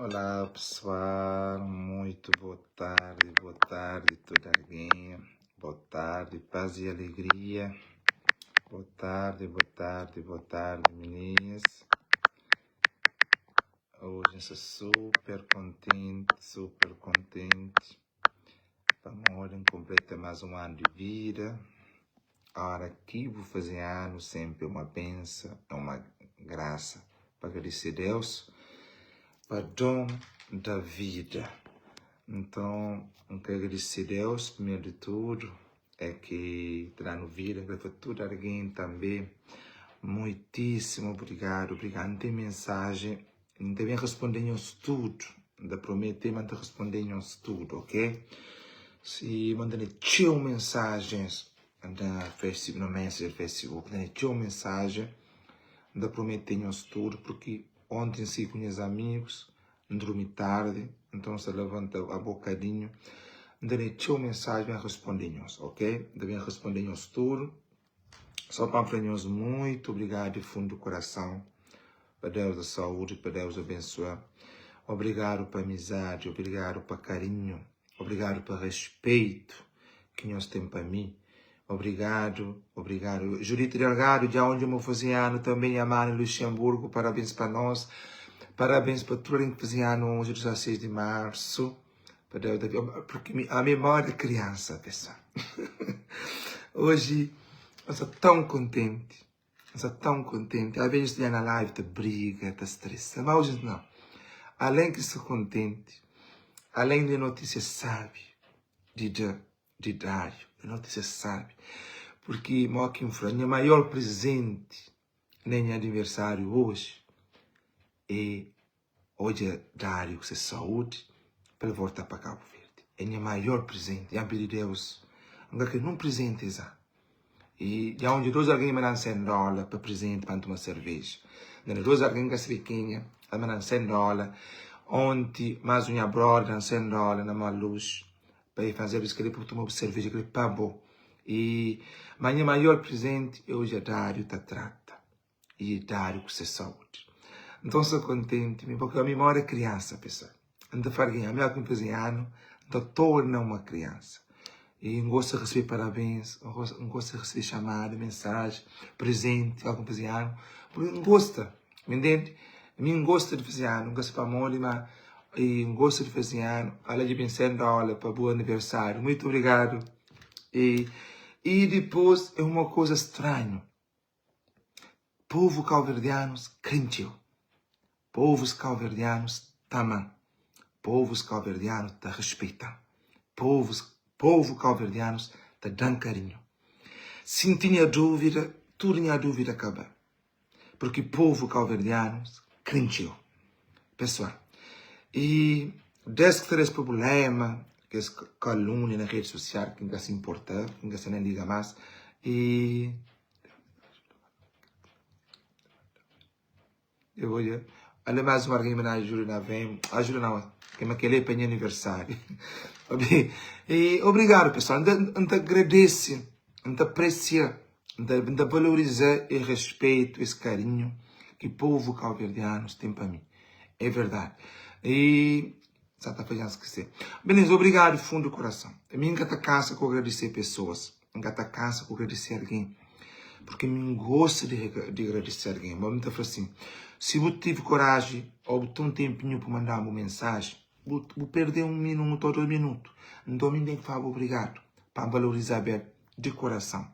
Olá pessoal, muito boa tarde, boa tarde toda alguém, boa tarde, paz e alegria, boa tarde, boa tarde, boa tarde meninas. Hoje estou super contente, super contente. Pamodi completa mais um ano de vida. Ora que vou fazer ano sempre é uma benção, é uma graça para agradecer a Deus para dom da vida. Então, eu quero agradecer a Deus, primeiro de tudo, é que está dando vida, para tudo alguém também. Muitíssimo obrigado, obrigado. Não tem mensagem, não tem bem responder tudo. Ainda prometi, mas não responder tudo, ok? Se mandando tio mensagens na Facebook, no Messenger, Facebook, né? Tinha mensagem, ainda prometi tudo, porque ontem saí com meus amigos, dormi tarde, então se levanta a bocadinho, ainda tinha mensagem a responder ok? Ainda bem responder tudo. Só para falar muito obrigado de fundo do coração. Para Deus a saúde, para Deus abençoar. Obrigado pela amizade, obrigado pelo carinho, obrigado pelo respeito que nós temos para mim. Obrigado, obrigado. Judite Delgado, de onde eu vou fazer ano também, a Mano Luxemburgo, parabéns para nós. Parabéns para tudo que fazia ano hoje, 16 de março. Para Deus, porque a memória é criança, pessoal. Hoje, eu sou tão contente. Eu sou tão contente. Às vezes, na live, te briga, te estressa. Mas hoje não. Além que sou contente, além de notícia sabe, de, de, de Dário, de notícia sabe. Porque, Moquim falou, minha maior presente nem aniversário hoje é hoje é Dário com saúde para ele voltar para Cabo Verde. É minha maior presente. E pedir Deus, não quero num presente exato. E de onde dois alguém me dão 100 dólares para presente para tomar cerveja. De dois alguém que se pequena, me dão 100 dólares. Ontem, mais uma brother dão 100 dólares na minha luz para ir fazer isso que ele para tomar cerveja, que ele pagou. E mas minha maior presente é hoje a Dário tá trata. E Dário com sua saúde. Então sou contente, porque a memória é criança, pessoal. Então, falo a minha com ano, então torna uma criança. E não gosto de receber parabéns, não gosto, não gosto de receber chamada, mensagem, presente, algum fazer ano, porque não gosta, me entende? Mim gosta de fazer ano, não gosta para mole, mas e não gosta de fazer ano, além de pensar olha para bom aniversário, muito obrigado. E, e depois é uma coisa estranha. Povo calverdianos crentiu. Povos calverdianos tamam. Povos calverdianos te respeitam. Povos, povo calverdianos te dão carinho. Se tinha dúvida, tudo tinha dúvida acaba. Porque povo calverdianos crentiu. Pessoal, e desde que ter esse problema, que esse calúnia na rede social, que nunca se importa, que nunca se nem liga mais, e eu vou Olha mais uma alguém me ajuda na vem, ajuda não, que me aquele para aniversário. E obrigado pessoal, não te agradece, não te aprecia, não te valoriza e respeito esse carinho que o povo calverdiano tem para mim. É verdade. E só está fazendo esquecer. Beleza, obrigado de fundo do coração. A mim nunca cansa com agradecer pessoas. Nunca tá cansa com agradecer alguém. Porque mim gosta de, de agradecer alguém. Mas me fala assim, se eu tive coragem ou um tempinho para mandar uma mensagem, vou, vou perder um minuto ou dois minutos. Então, mim tem que falar obrigado. Para valorizar bem de coração.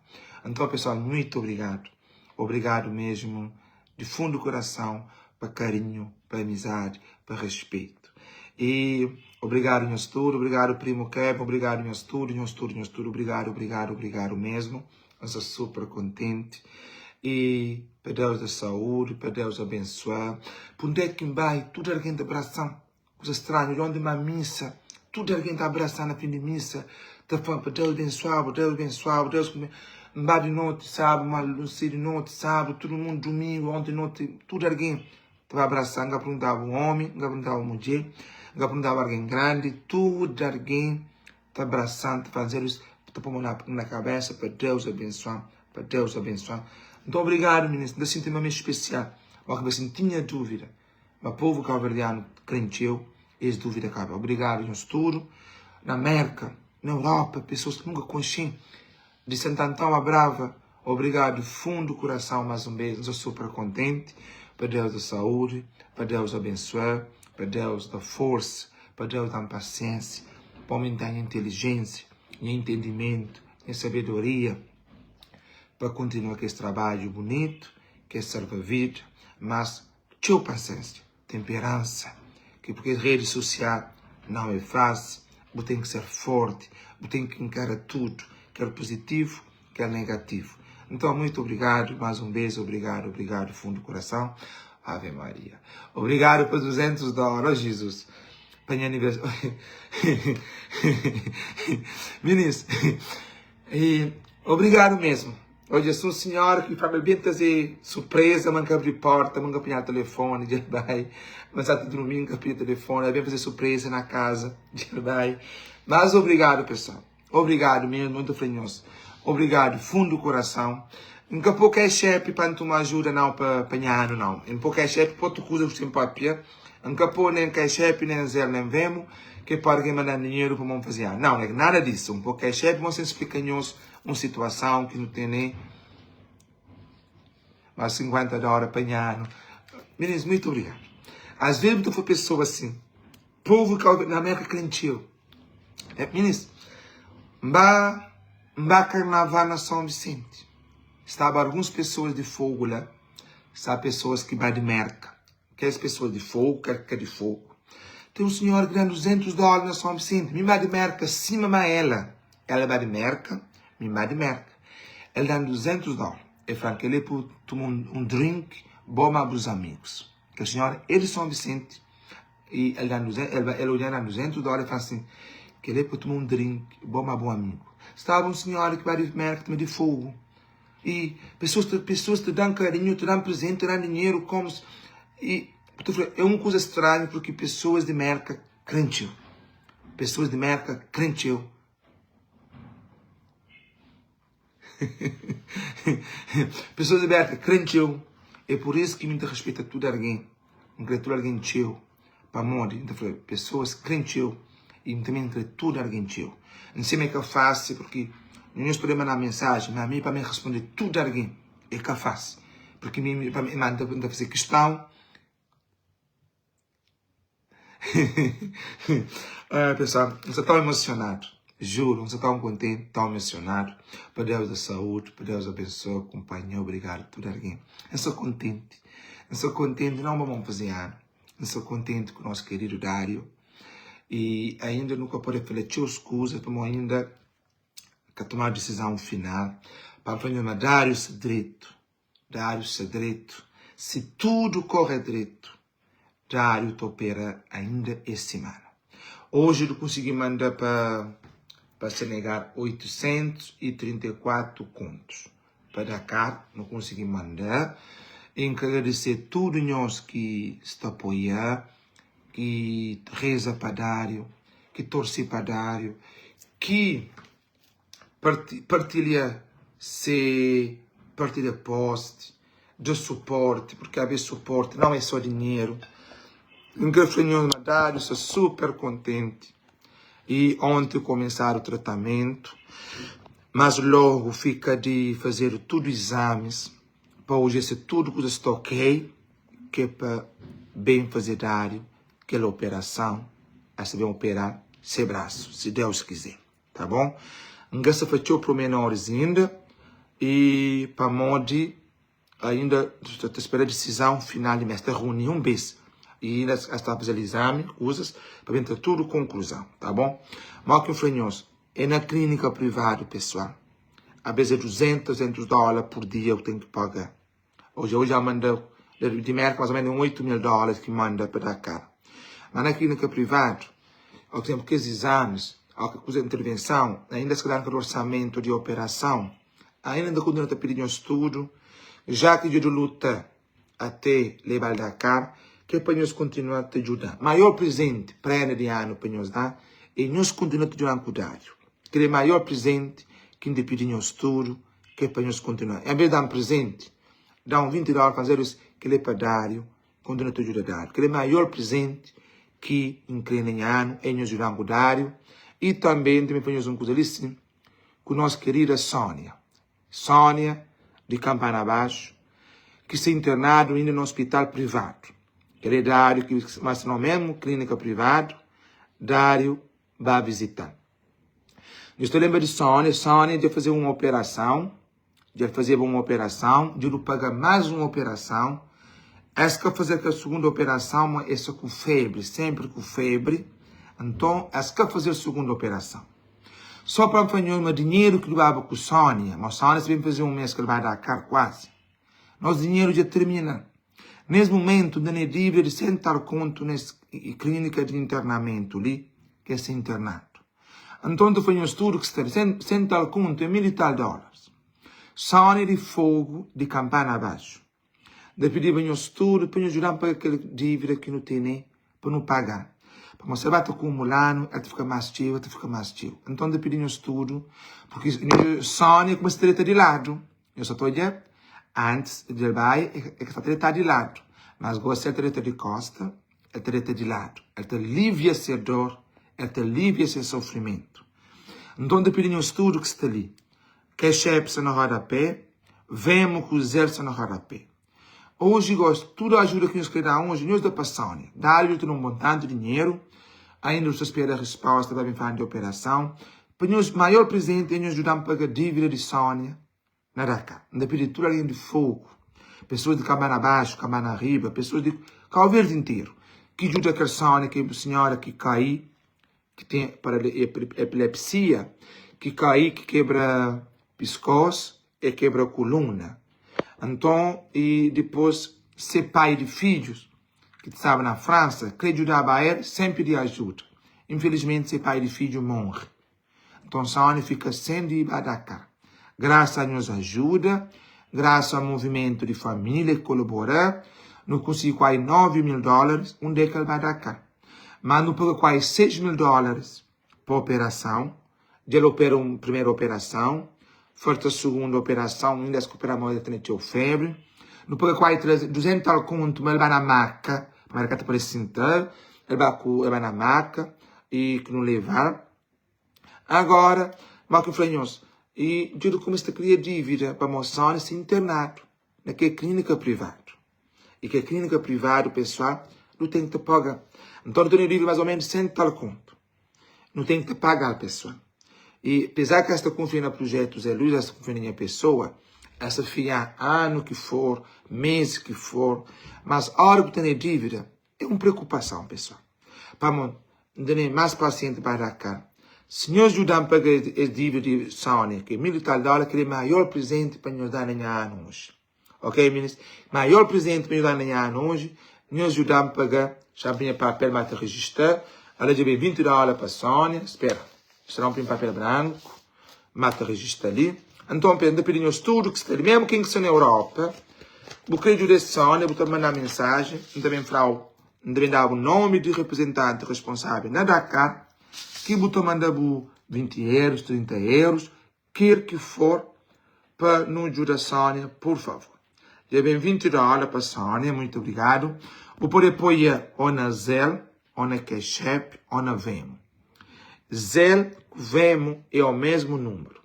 Então, pessoal, muito obrigado. Obrigado mesmo, de fundo do coração, para carinho, para amizade, para respeito. E obrigado, meu estudo, obrigado, primo Kevin, obrigado, meu estudo, meu estudo, meu estudo, obrigado, obrigado, obrigado mesmo. Eu sou super contente. E para Deus da saúde, para Deus abençoar. Por onde é que vai, tudo alguém te abraçando. Coisa estranha, de onde uma missa, tudo alguém está abraçando na fim de missa. Tá falando para Deus abençoar, Deus abençoar, Deus vai de noite, sabe, uma luz de noite, sabe, todo mundo domingo, ontem noite, tudo alguém estava abraçando, não perguntava um homem, não perguntava uma mulher, não perguntava alguém grande, tudo alguém está abraçando, está fazendo isso, está pondo na, na cabeça para Deus abençoar, para Deus abençoar. Então, obrigado, ministro, ainda sinto-me especial. Mas assim, tinha dúvida. Ma povu kauverdianu kren txeu, es duvida kaba. Obrigadu nhos tudu. Na Merka, na Europa, pesoas ki nunka konxen, di Santantão a Brava, obrigadu di fundu kurasau mas un bes. N sta super kontenti. Pa Deus da saúdi, pa Deus abensua, pa Deus da forsa, pa Deus da-m pasiensia, pa aumenta nha intelijensia, nha entendimentu, nha sabedoria, pa kontinua ku es trabadju bunitu ki é salva vida, mas txeu pasiensia, temperansa, ki porque rede social não é fácil, bu ten ki ser forti, bu ten ki encara tudo, ker positivo, ker negativo. Então, muito obrigado, mais um beijo, obrigado, obrigado, fundo do coração. Ave Maria. Obrigado por 200 dólares, oh Jesus. Para minha aniversário. Meninos, e obrigado mesmo. Odja se un sinhora ki fla ma el ben traze surpreza ma N ka abri porta, ma N ka panha telefoni, dja el bai. Ma N sa ta durmi, N ka pidi telefoni, el ben faze surpreza na kaza, dja el bai. Mas obrigadu pesoal, obrigadu mesmu, N ta fla nhos obrigadu fundu kurason. N ka pô cash app pa N tuma ajuda nau pa nha anu nau. N pô cash app pa otu kuza ku sen papia. N ka pô nen cash app, nen Zelle, nen Venmo ke pa algen manda-m dinheru pa mo N faze anu. Nau, nada disu. N pô cash app, mo sen splika nhos Un situason ki nu tene mas 50 dóla pa nha anu. Minis, muitu obrigadu. Às vezes bu ta fla pesoa assim, povu ka na Amérika kre txeu. É, minis, N ba, N ba karnaval na São Vicente. Staba alguns pesoas di Fogo la, staba pesoas ki ba di Merka. Kes pesoas di Fogo, kel ki ka di Fogo. Ten un sinhora ki da-m 200 dóla na São Vicente. Mi ba di Merka sima ma ela. Ela ba di Merka, mi ba di Merka. El da-m 200 dóla. El fla-m kel-li é pa tuma un drink bo ma bus amigus. Kel sinhora é di São Vicente i el da-m 200, el, el odja-m da-m 200 dóla el fla-m sin, kel-li é pa tuma un drink bo ma bu amigu. Staba un sinhora ki ba di Merka tanbe di Fogo. E pessoas te, pessoas te dão carinho, te dão presente, te dão dinheiro, como se, e tu fala, é uma coisa estranha porque pessoas de Merca crente. Pessoas de Merca crente. Pessoas de Merca crente. É por isso que me respeita tudo alguém. N kre tudo alguém txeu. Pamodi, N ta fla, pessoas kre txeu e N também kre tudo alguém txeu. N sei ma é ka fácil porque nhos pode manda mensagem, mas mi pa mi responde tudo alguém é ka fácil. Porque mi pa mi N ta faze questão. Ah, pessoal, N sta tão emocionado, juro, N sta tão contente, tão emocionado. Pa Deus da saúde, pa Deus abençoa, acompanha, obrigado tudo alguém. N sta contente, N sta contente, não pa bom fazer ano. N sta contente ku nos querido Dário e ainda nu ka pode fala txeu kuza pamodi ainda ka tomadu decisão final. Pa N fla nhos ma Dário sta dretu, Dário sta dretu, si tudo corre dretu, Dário ta opera ainda es simana. Oji nu konsigi manda pa pa Senegal 834 kontus. Pa Dakar nu konsigi manda. E N ka agradese tudu nhos ki sta apoia, ki reza pa Dário, ki torse pa Dário, ki partilha se partilha post, da suporte, porque abe suporte não é só dinheiro. N kre fla nhos ma Dário sta super contente e ontem começaram o tratamento, mas logo fica de fazer tudo exames pa hoje se tudo coisa está ok, que é pa bem fazer Dário aquela operação, essa bem operar se braço, se Deus quiser. Tá bon? N ka sta fla txeu promenoris inda e pamodi ainda sta ta spera disizon final di mes ta runi un bes e inda es ta faze izami kuzas pa ben tra tudu konkluzon tá bon? Má ki N fla nhos é na klinika privadu pesoal abes é 200 300 dola pur dia bu ten ki paga Oja oja ja manda di Merka mais ou menos 8 mil dólares ki manda pa Dakar. Mas na clínica privado, por exemplo, kes exames, ou que coisa intervenção, ainda se calhar aquele orçamento de operação, ainda ainda continua a pedir um estudo, já que de luta até levar Dakar, que é para nós continuar a te ajudar. Maior presente, prenda de ano para nós dar, e nós continuar a te ajudar com o Dário. Que é maior presente que ainda pedir um estudo, Ke pa nhos kontinua. En vez di da-m prezenti, da-m 20 dólar pa N zeru es. Kel-li é pa Dáriu. Kontinua ta djuda Dáriu. Kel é maior prizenti ki N krê na nha anu é nhos djuda-m ku Dáriu. I tanbê N ta ben fla nhos un kuza li sin ku nos kerida Sónia. Sónia di Kampana Baxu ki sta internadu inda na ospital privadu. Kel é Dáriu ki mas na mésmu klínika privadu, Dáriu ba vizita-l. Nhos ta lenbra di Sónia? Sónia dja faze un operason, dja el fazeba un operason, dja el paga más un operason. Es ka faze kel sugundu operason, ma el sta ku febri, sénpri ku febri. Nton, es ka faze sugundu operason. Só pa N fla nhos ma dinheru ki dubaba ku Sónia, ma Sónia sta ben faze un mês ki el ba Dakar, kuazi. Nos dinheru dja tirmina. Nes mumentu, N ta na dívida di 100 tal kontu nes klínika di internamentu li, ki es internadu. Anton, N ta fla nhos tudu ki sta li, 100 tal kontu é mil i tal dólaris. Sónia di Fogu di Kampana Baxu. N ta pidiba nhos tudu pa nhos djuda-m paga kel dívida ki nu tene pa nu paga. Pamodi si el ba ta kumulanu, el ta fika más txeu, el ta fika más txeu. Anton, N ta pidi nhos tudu, purki Sónia kumesa ta deta di ladu. Nhos sa ta odja? Antis di el bai, el ka sta ta deta di ladu. Mas gosi el ta deta di kosta, el ta deta di ladu. El ta alivia se dor, el ta alivia se sofrimentu. Nton, N ta pidi nhos tudu ki sta li, Cash App sta na rodapé, Venmo ku Zelle sta na rodapé. Oji gosi, tudu ajuda ki nhos kre da oji, nhos da pa Sónia. Dáriu dja ta da un bon tantu dinheru, ainda nu sta spera risposta pa ben fala di operason. Pa nhos, maior prizenti é nhos djuda-m paga dívida di Sónia na Dakar. N ta pidi tudu algen di Fogu, pesoas di Kambana Baxu, Kambana Riba, pesoas di Kau Verdi interu ki djuda kel Sónia, kel sinhora ki kai, ki ten epilepsia, ki kai, ki kebra piskós e kebra kuluna. Anton, i dipôs se pai di fidjus, ki ta staba na Fransa, krê djudaba el sen pidi ajuda. Infilismenti, se pai di fidju móre. Nton, Sónia fika sen di ba Dakar. Grasa a nhos ajuda, grasa a muvimentu di família ki kolabora, nu konsigi kuazi 9 mil dólaris, undi ki el ba Dakar. Má nu paga kuazi 6 mil dólaris pa operason. Dja el opera un primeru operason, falta sugundu operason, inda es ka opera ma el tene txeu febri. Nu paga kuazi 200 tal kontu ma el ba na maka, ma el ka ta pode sinta, el ba ku el ba na maka i ki nu leva. Agora, ma ki N fla nhos, i djuda kuma es ta kria dívida pamodi Sónia sta internadu na kel klínika privadu. I kel klínika privadu, pesoal, nu ten ki ta paga. Nton, nu tene dívida más o ménus 100 tal kontu. Nu ten ki ta paga-l, pesoal. I apezar ki es ta kunfia na prujetu Zé Luís, es ta kunfia na nha pesoa, es ta fia anu ki for, mês ki for, mas óra ki bu tene dívida, é un preokupason, pesoal. Pamodi N tene más pasienti pa Dakar. Si nhos djuda-m paga es dívida di Sónia, ki é mil i tal dóla, kel é maior prizenti pa nhos da na nha anu oji. Ok, minis? Maior prizenti pa nhos da na nha anu oji, nhos djuda-m paga. Xa-m panha papel ma ta rejista. Ala dja ben 20 dóla pa Sónia. Spera. Xa-m panha papel branku ma ta rejista li. Anton, N ta pidi nhos tudu ki sta li, mésmu ken ki sta na Europa, bu krê djuda es Sónia, bu ta manda mensajen, N ta ben fla-u N ta ben da-bu nomi di reprezentanti responsável na Dakar, ki bu ta manda bu 20 euros, 30 euros, ker ki for, pa nu djuda Sónia, pur favor. Dja ben 20 dóla pa Sónia, muitu obrigadu. Bu pode apoia ô na Zelle, ô na Cash App, ô na Venmo. Zelle ku Venmo é o mesmu númeru.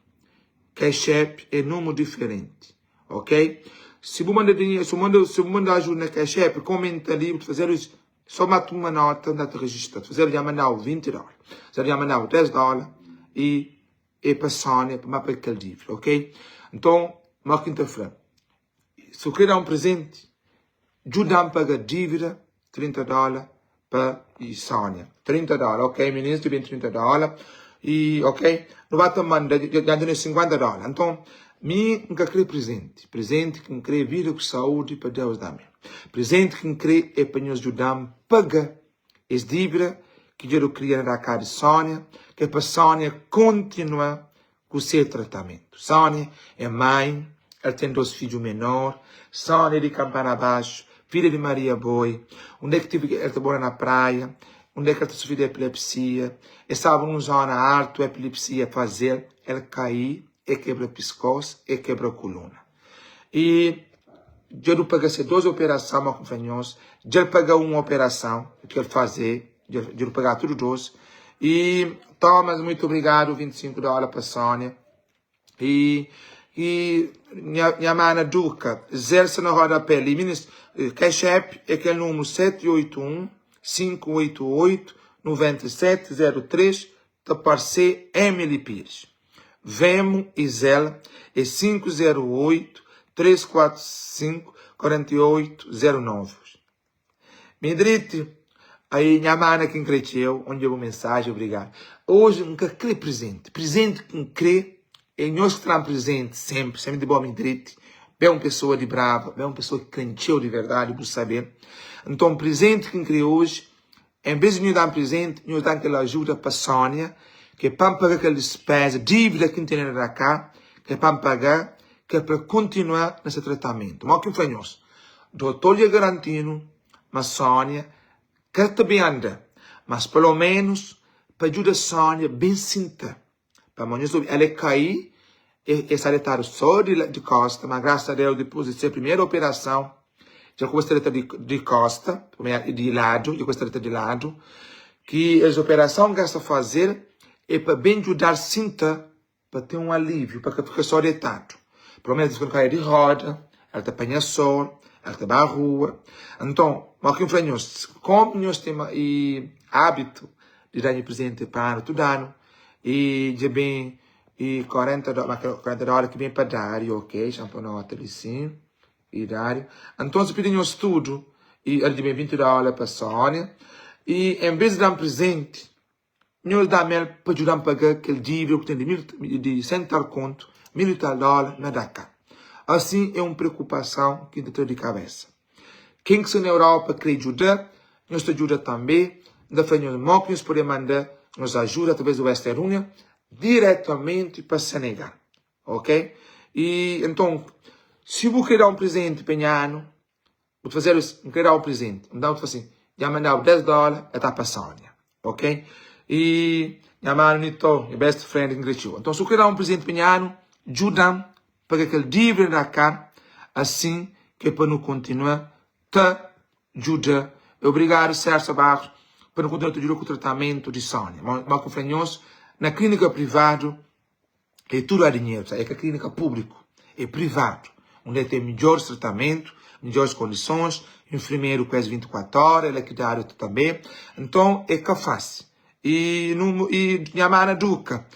Cash App é númeru diferenti. Ok? Si bu manda dinheru, si bu manda, si bu manda ajuda na Cash App, komenta li, bu ta fazer isso, só mata uma nota, nda ta registra. Ta fazer dja mandau 20 dólar, fazer dja mandau 10 dólar e é pa Sónia, pa pa kel dívida, ok? Nton, ma ki N ta fla, si bu kre da un prezenti, djuda-m paga dívida, 30 dólar pa Sónia. 30 dólar, ok, minis, dja ben 30 dólar. E, ok, nu ba ta manda, dja tene 50 dólar. Nton, mi N ka kre prezenti. Prezenti ki N kre é vida ku saúdi pa Deus da-m. Prezenti ki N kre é pa nhos djuda-m paga es dívida ki dja nu kria na Dakar di Sónia, ki é pa Sónia kontinua ku se tratamentu. Sónia é mãi, el ten dos fidju menor. Sónia é di Kampana Baxu, filha di Maria Boi. Undé ki tive el ta mora na Praia, undé ki el ta sufri di epilepsia. El staba nun zona altu, epilepsia faze-l, el kai, el kebra piskós, el kebra kuluna. E. Dja du paga se 2 operason ma ku fla nhos dja el paga un operason ki el faze dja du paga tudu 2 e Thomas muito obrigado 25 dola pa Sonia e e nha, nha mana Duca Zelsa na roda pé li minis Cash App é kel número 781 588 9703 ta parse Emily Pires. Vemo e Zelle é 508 345 4809. Midriti, aí nha mana ki N kre txeu, onde bu mensagem, obrigado. Hoje N ka kre presente, presente ki N kre é nhos ki tra-m presente sempre, sempre di bo Midriti, bem un pessoa di brava, bem un pessoa ki kre-m txeu di verdade, bu sabe. Nton presente ki N kre hoje En vez di nhu da-m prezenti, nhu da-m kel ajuda pa Sónia, ki é pa N paga kel dispéza, dívida ki N tene na Dakar, ki é pa N paga, ki é pa el kontinua na se tratamentu. Má ki N fla nhos, dotor dja garanti-nu ma Sónia ka ta ben anda, mas peloménus pa djuda Sónia ben sinta. Pamodi nhos obi, el é kai, e sta detadu só di kosta, ma grasa a Deus dipus di se primeru operason, dja kumesa ta deta di kosta, di ladu, dja kumesa ta deta di ladu, ki es operason ki el sta faze é pa ben djudal sinta, pa ten un aliviu, pa ka fika só detadu. Pelo menos el ta fika na kadeira di roda, el ta panha sol, el ta ba rua. Nton, ma ki N fla nhos, komu nhos ten abitu di da nha prezenti pa anu tudu anu, E dja ben e 40 dólar, 40 dólar ki ben pa Dário, ok, xa pa nota li sim, e Dário. Anton se pidi nhos tudu, e el dja ben 20 dólar pa Sónia, e en vez di da-m prezenti, nhos da-m el pa djuda-m paga kel dívida ku ten di mil, di 100 tal kontu, mil e tal dólar na Dakar. Asin é un preokupason ki N ta tra di kabesa. Ken ki sta na Europa kre djuda, nhos ta djuda tanbe. N ta fla nhos mo ki nhos pode manda nhos ajuda através di Western Union diretamenti pa Senegal. Ok? I enton, si bu kre da un prezenti pa nha anu, bu ta faze-l, N kre da un prezenti. Nton bu ta fla sin, dja mandau 10 dola, el ta pa Sonia. Ok? I nha manu Nito, nha best friend ki N kre txeu. Nton, si bu kre da un prezenti pa nha anu, djuda-m paga kel dívida na Dakar, asin ki é pa nu kontinua ta djuda. Obrigadu Sersa Barros pa nu kontinua ta djuda ku tratamentu di Sónia. Má ku fla nhos, na klínika privadu é tudu a dinheru, é ka klínika públiku, é privadu, undi é ten midjoris tratamentu, midjoris kondisons, infermeru ku es 24 óra, el é ki dadu tanbê. Nton é ka fásil. I nha mana Duka,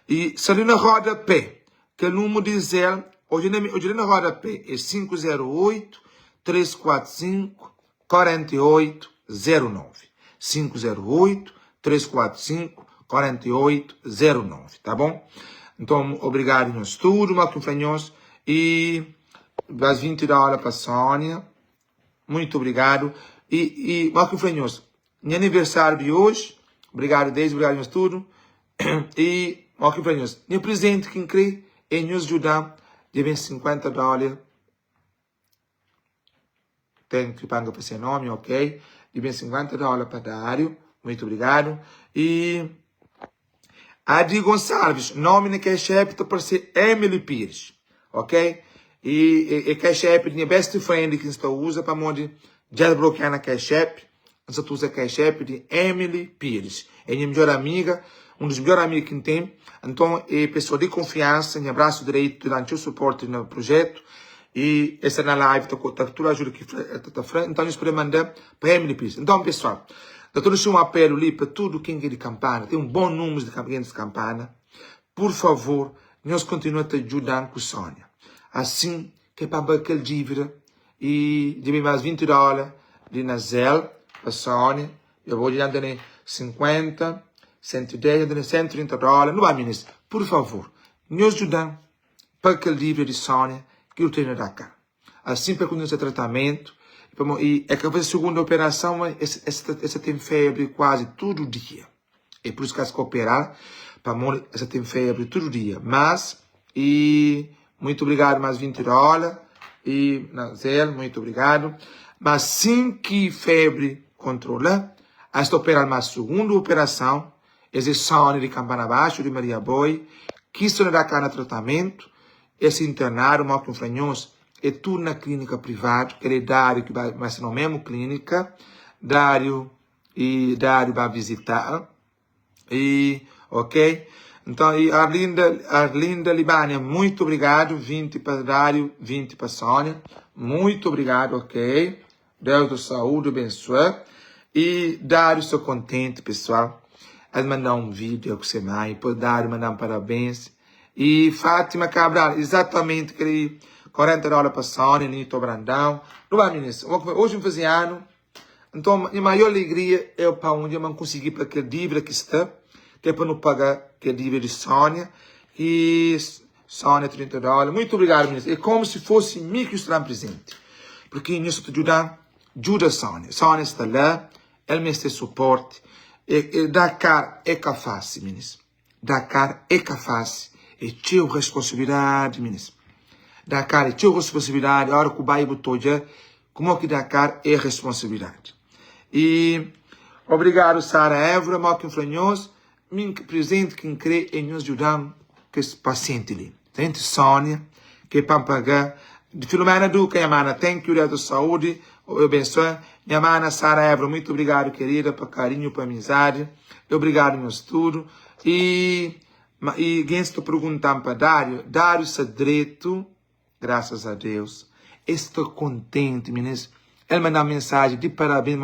i sta li na roda pé. Kel numeru di Zel, odja na odja li na rodapé, é 508 345 4809. 508 345 4809, tá bom? Nton, obrigadu nhos tudu, ma ki N fla nhos, i bas 20 dóla pa Sónia, muito obrigadu. I, i ma ki N fla nhos, nha aniversáriu di oji, obrigadu Deise, obrigadu nhos tudu. I ó ki N fla nhos, nha prezenti ki N kre é nhos djuda-m dja ben 50 dólar ten ki panga pa se nomi, ok dja ben 50 dólar pa Dário, muitu obrigadu i Adi Gonçalves, nomi na Cash App ta parse Emily Pires, ok i e Cash App di nha best friend ki N sta uza pamodi dja el blokia na Cash App N sa ta uza Cash App di Emily Pires. É nha midjor amiga, un dos midjor amiga ki N ten. Nton, é pesoa di konfiansa, nha brasu direitu, ta da-m txeu suporti na projetu. I el sta na live ta ta tudu ajuda ki el ta fla. Nton, nhos pode manda pa Emily Pires. Nton, pesoal, N ta torna un apelu li pa tudu ken ki é di Kampana. Ten un bon numeru di gentis di Kampana. Pur favor, nhos kontinua ta djuda-m ku Sónia. Asin ki é pa N paga kel dívida I dja ben mas 20 dóla di na Zelle pa Sony. Dja bo dja tene 50, 110, dja tene 130 dóla. Nu ba minis, pur favor, nhos djudan pa kel dívida di Sony ki nu tene da ka. Asin pa kontinua se tratamentu. I e ka faze segunda operason, ma es sa ten febri kuazi tudu dia. É pur isu ki es ka operal, pamodi es sa ten febri tudu dia. Mas, i muitu obrigadu mas 20 dóla, i na Zelle, muitu obrigadu. Mas sin ki febri kontrola, es ta operal mas sugundu operason, es é Sony di Kampana Baxu, di Maria Boi, ki sta na da ka na tratamentu, es internadu, ma ki N fla nhos. É tudu na klínika privadu. Kel é Dáriu ki bai, mas na mesmu klínika. Dáriu e Dáriu ba vizita-l. E, ok? Então, e Arlinda, Arlinda Libânia, muito obrigado. 20 para Dário, 20 para Sônia. Muito obrigado, ok? Deus da saúde abençoe. E Dário, estou contente, pessoal. Ele mandou um vídeo com você mãe, depois Dário mandar um parabéns. E Fátima Cabral, exatamente, queria 40 dólares para Sônia, Nito Brandão. Não vai, meninas. Hoje me fazia ano. Então, minha maior alegria é para onde eu não consegui para aquela dívida que está, que é para não pagar aquela dívida de Sônia. E Sônia, 30 dólares. Muito obrigado, meninas. É como se fosse mim que está presente. Porque nisso te ajuda, ajuda a Sônia. Sônia está lá, ela me tem suporte. E, e Dakar é capaz, meninas. Dakar é capaz. É teu responsabilidade, meninas. Dakar é teu responsabilidade. A hora que o bairro botou já, como que Dakar é responsabilidade. E obrigado, Sara Évora, Malquim Franhoso, min presente quem crê em nos ajudar que esse paciente ali. Tem Sônia, que é para pagar. De Filomena Duca, minha mana, thank you, Deus da saúde, eu abençoe. Minha mana Sara Évora, muito obrigado, querida, por carinho, por amizade. Obrigado, meu estudo. E, e quem está perguntando para Dário, Dário está direito, graças a Deus. Estou contente, meninas. Ele mandou mensagem de parabéns,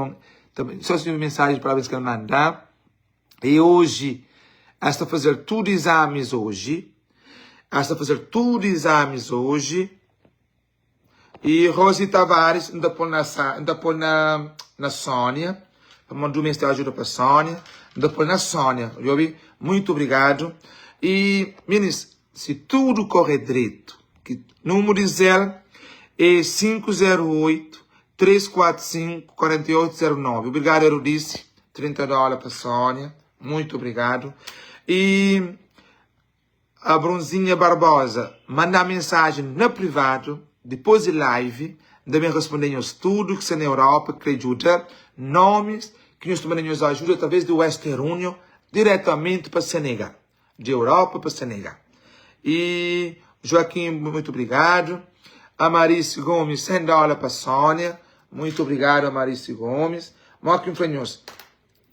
só se mensagem de parabéns que ele mandar. E hoje, está a fazer tudo exames hoje. Está a fazer tudo exames hoje. E Rosi Tavares ainda põe na, ainda põe na, na Sônia. Mandou mensagem de ajuda para a Sônia. Ainda põe na Sônia. Ouvi? Muito obrigado. E, meninas, se tudo correr direito, que número de zero é 508 345 4809. Obrigado, Erudice. 30 dólares para a Sônia. Muito obrigado. E a Bronzinha Barbosa manda mensagem na privado, depois de live, também respondendo aos tudo que está na Europa, que ajuda, nomes que nós também nos ajuda através do Western Union, diretamente para Senegal. De Europa para Senegal. E Joaquim, muito obrigado. A Marice Gomes, 100 dólares para a Sônia. Muito obrigado, Marice Gomes. Moquim Franhos,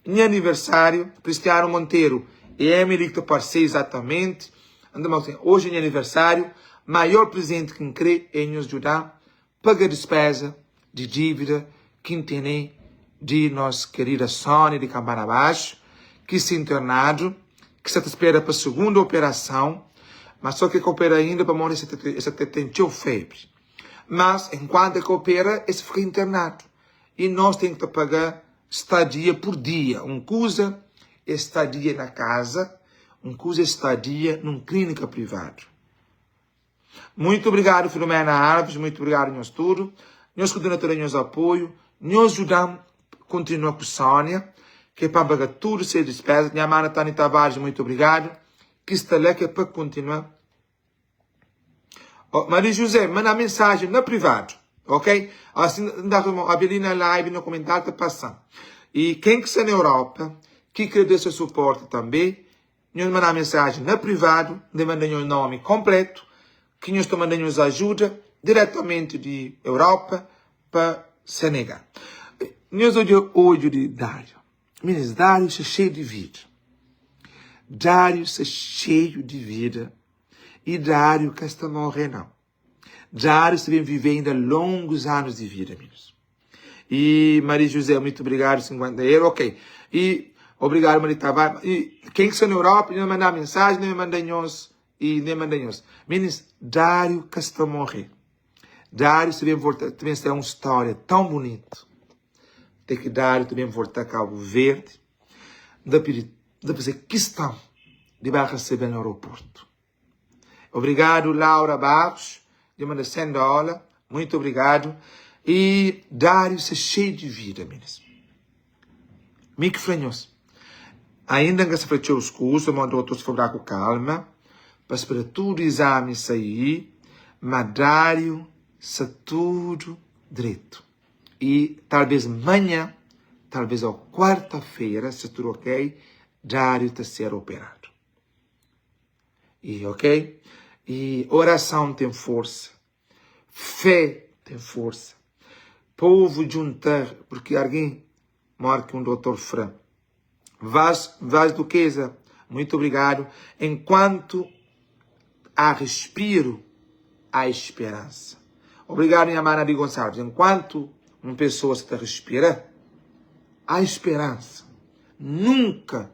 meu aniversário, Cristiano Monteiro e Emily, que parceiro exatamente. Hoje é meu aniversário, maior presente que crê é nos ajudar, pagar despesa de dívida que tem de nossa querida Sônia de Campana Abaixo, que se internado, que está espera para a segunda operação, mas só que opera ainda para morrer, essa tem febre. Mas, enquanto que opera, esse fica internado. E nós temos que pagar estadia por dia. Um cusa estadia na casa, um cusa estadia num clínica privada. Muito obrigado, Filomena Alves, muito obrigado, nosso tudo. Nós continuamos a ter nosso apoio, nós ajudamos, continua com Sônia, que é para pagar tudo sem despesa. Minha mana Tânia Tavares, muito obrigado. Que está lá que é para continuar. Oh, Maria José, manda mensagem no privado, ok? Assim, a Belina live no comentário está passando. E quem que está na Europa, que quer dar seu suporte também, nós mandar mensagem no privado, de mandar o nome completo, que nós estamos mandando nos ajuda diretamente de Europa para Senegal. Nós hoje hoje de Dário. Meninas, Dário está cheio de vida. Dário está cheio de vida. E Dário que está morrendo. não. Dário está bem viver ainda longos anos de vida, meninos. E Maria José, muito obrigado, 50 euros, ok. E obrigado, Maria Tavares. E quem está na Europa, não manda mensagem, nem manda nós, e nem manda nós. Meninos, Dário que está morrendo. Dário também volta, também é uma história tão bonita. Tem que Dário também voltar a Cabo Verde. Dá para fazer questão de vai receber no aeroporto. Obrigado, Laura Barros, de manda 100 dólares. Muito obrigado. E Dário está cheio de vida, meninas. Mick Franhos. Ainda que se fechou os cursos, mandou outros falar com calma, para esperar tudo o exame sair, mas Dário está tudo direito. E talvez amanhã, talvez a quarta-feira, se tudo ok, Dário está a ser operado. E ok? E oração tem força. Fé ten forsa. Povu djunta porque argen mor ki un dotor fra. Vaz, Vaz Duquesa, muito obrigado. Enquanto há respiro, há esperança. Obrigado, minha mana de Gonçalves. Enquanto uma pessoa está respira, há esperança. Nunca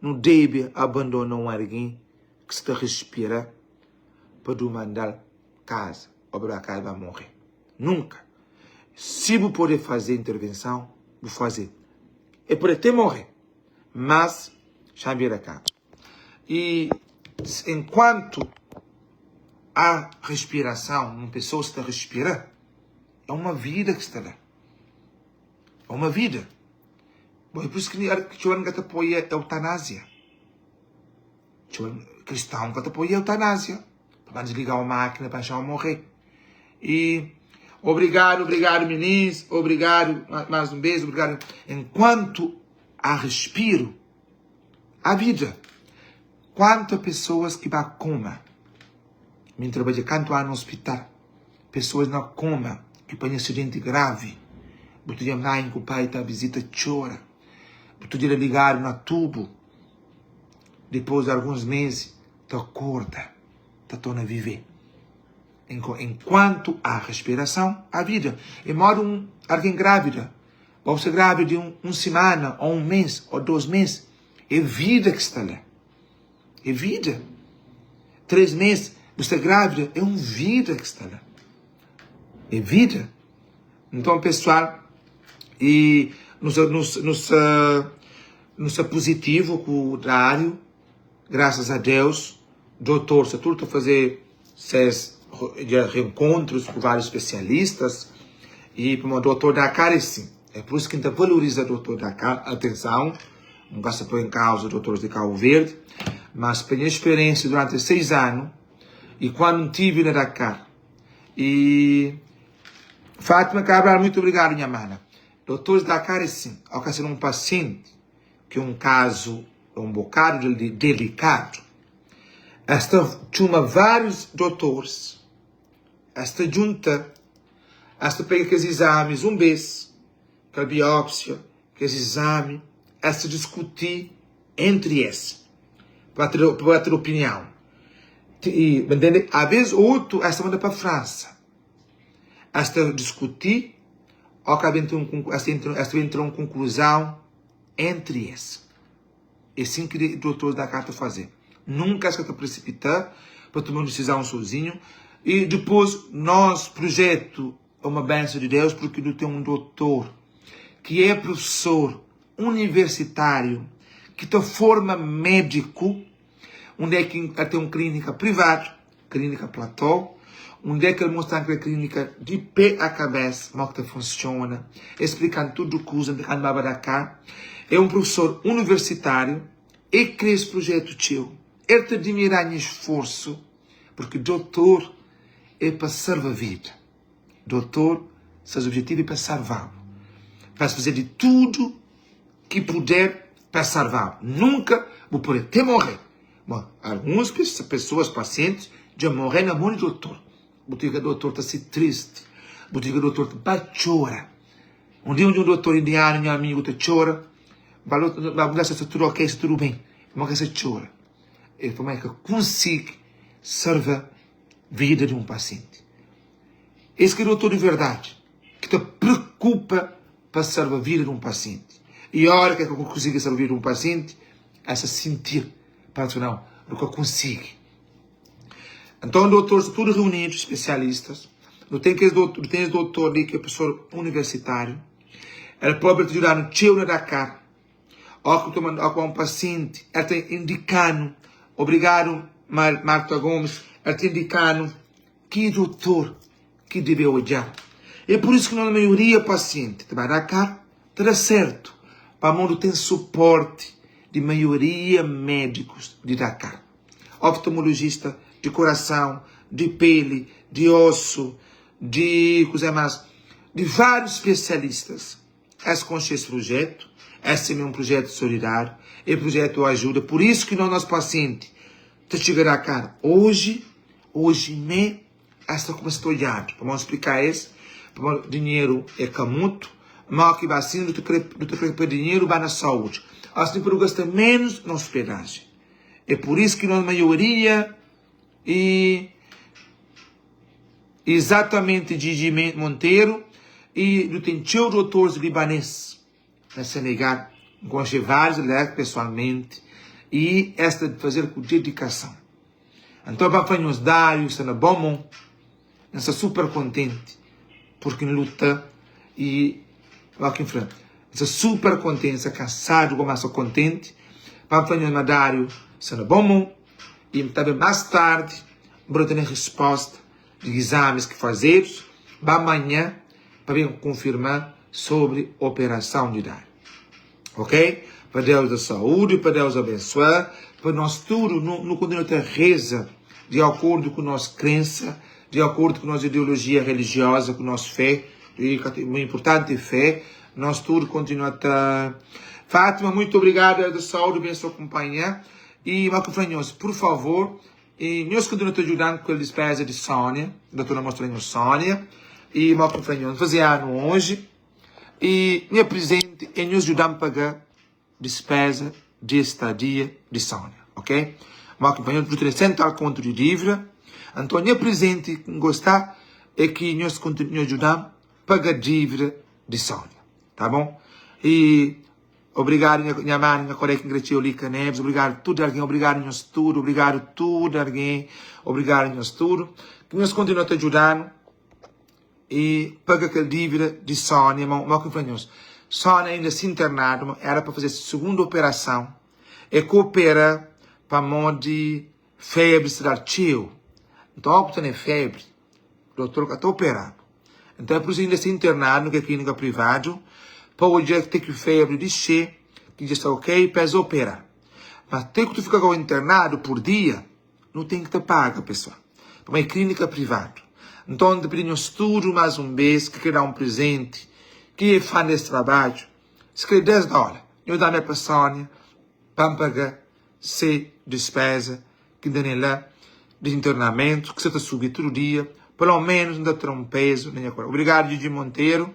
não deve abandonar um alguém que está respira para do mandar casa ou para casa vai morrer. Nunca. Se bu pode fazer intervenção, bu fazer. É pode até morrer, mas já vira cá. E enquanto há respiração, uma pessoa está a respirar, é uma vida que está lá. É uma vida. Bom, é por isso que o nunca te apoia a eutanásia. Cristão ka ta apoia eutanásia. Pa desligar uma máquina para deixar morrer. E obrigado, obrigado, meninos. Obrigado, mais um beijo, obrigado. Enquanto há respiro, há vida. Quantas pessoas que vai coma? Me trabalha canto há no hospital. Pessoas na coma, que põem acidente grave. Boto dia mãe que o pai tá visita chora. Boto dia ligado na tubo. Depois de alguns meses, ta acorda, ta torna viver. Enquanto há respiração, há vida. E modo um, alguém grávida, pode ser grávida de um semana, ou um mês, ou 2 meses. É vida que está lá. É vida. 3 meses, você grávida, é uma vida que está lá. É vida. Então, pessoal, e nos positivo com o Dário, graças a Deus, doutor, se tudo a fazer seus reencontros com vários especialistas, e para o doutor Dakar, é sim. É por isso que a gente valoriza o doutor Dakar. Atenção, não gosta de pôr em causa o doutor de Cabo Verde, mas pela minha experiência durante 6 anos, e quando estive na Dakar, e Fátima Cabral, muito obrigado, minha mana. Doutores Dakar é sim, ao que ser um paciente, que é um caso um bocado delicado, esta chama vários doutores, esta junta, esta pega aqueles exames um vez, que a biópsia, aqueles exames, esta discutir entre eles, para ter opinião. E, entende? Às vezes outro, esta manda para a França. Esta discutir, ou acaba esta esta entra uma conclusão entre eles. É assim que o doutor da carta fazer. Nunca se precipitar para tomar uma decisão sozinho. E depois, nosso projeto é uma bênção de Deus, porque não tem um doutor que é professor universitário, que te forma médico, onde é que tem uma clínica privada, clínica Platô, onde é que ele mostra a clínica de pé a cabeça, como é que funciona, explicando tudo o que usa, de cá. É um professor universitário e cria esse projeto teu. Ele te admira em esforço, porque doutor é para salvar a vida. Doutor, seu objetivo é para salvar. Para fazer de tudo que puder para salvar. Nunca vou poder até morrer. Bom, algumas pessoas, pacientes, já morrem na mão do doutor. O doutor está se triste. O doutor está chora. Um dia, um doutor indiano, meu amigo, está chora. Vai se tudo ok, se tudo bem. Mas que você chora. Ele falou, que consigo salvar a vida de um paciente. Esse que é o doutor de verdade, que te preocupa para salvar a vida de um paciente. E a hora que eu consigo salvar a vida de um paciente, é se sentir, para não, o que eu consigo. Então, doutores, tudo reunidos, especialistas. Não tem que doutor, tem esse doutor ali que é professor universitário. Ele pode te ajudar no teu na Dakar. Ou que um paciente, ele tem indicando, obrigado, Marta Gomes, ele tem indicando que doutor que deve olhar. É por isso que na maioria paciente de Dakar terá certo. Para mundo tem suporte de maioria médicos de Dakar. Oftalmologista de coração, de pele, de osso, de coisa mais, de vários especialistas. Esse com esse projeto, esse é um projeto solidário, é um projeto ajuda. Por isso que nós, nosso paciente, te chegará cá hoje, hoje me. Es ta kumesa ta odjadu. Pamodi N splika es, pamodi dinheru é ka mutu, má ki ba sin, nu ta kre, nu ta kre pa dinheru ba na saúdi. Asin pa nu gasta ménus na ospedajen. É pur isu ki nos maioria e izatamenti Gigi Monteiro i nu ten txeu dotoris libanês na Senegal. N konxe várius la pesoalmenti i es ta fazel ku dedikason. Anton pa fla nhos Dáriu sta na bon mon. N sta super kontenti purki N luta i ó ki N fla, N sta super kontenti, N sta kansadu gó ma sta kontenti pa N fla nhos ma Dáriu sta na bon mon i N ta ben más tardi N pode tene resposta di izamis ki fazedus ba manha pa ben konfirma sobri operason di Dáriu. Ok? Pa Deus da saúde, pa Deus abençoa, pa nós tudo nu, nu continua ta reza de acordo com nossa crença, de acordo com nossa ideologia religiosa, com nossa fé, e muito importante fé, nós tudo continua ta Fátima, muito obrigado, Deus da saúde, abençoa companhia. E Marco Franhos, por favor, e nós continua te ajudando com a despesa de Sônia, doutora mostrando Sônia, e Marco Franhos, fazer ano hoje. I nha prizenti é nhos djuda-m paga dispeza di estadia di Sónia, ok? Má ki nhos tene sen tal kontu di dívida, anton nha prizenti ki N gosta é ki nhos nhos djuda-m paga dívida di Sónia, tá bon? I obrigadu nha nha mani, nha kolega ki N kre txeu li, Ka Neves, obrigadu tudu algen, obrigadu nhos tudu, obrigadu tudu algen, obrigadu nhos tudu, ki nhos kontinua ta djuda-nu. E paga kel dívida di Sónia, ma ma ki N fla nhos, Sónia inda si internadu, ma era pa faze sugundu operason, e ka opera pamodi febri sta dal txeu, nton óki bu ta ne febri, dotor ka ta opera-bu, nton é pur isu inda sta internadu na kel klínika privadu, pa odja te ki febri dixe, ki dja sta ok, pa es opera, ma te ki tu fika gau internadu pur dia. Nu ten ki ta paga pessoal pamodi é klinika privadu. Nton N ta pidi nhos tudu más un bês ki krê da un prezenti, ki é fã des trabadju, si krê 10 dóla, nhos da-m el pa Sónia pa N paga se dispéza ki N tene la di internamentu ki sa ta subi tudu dia, pelo ménus N ta tra un pézu na nha kabésa. Obrigadu Djidji Monteiro,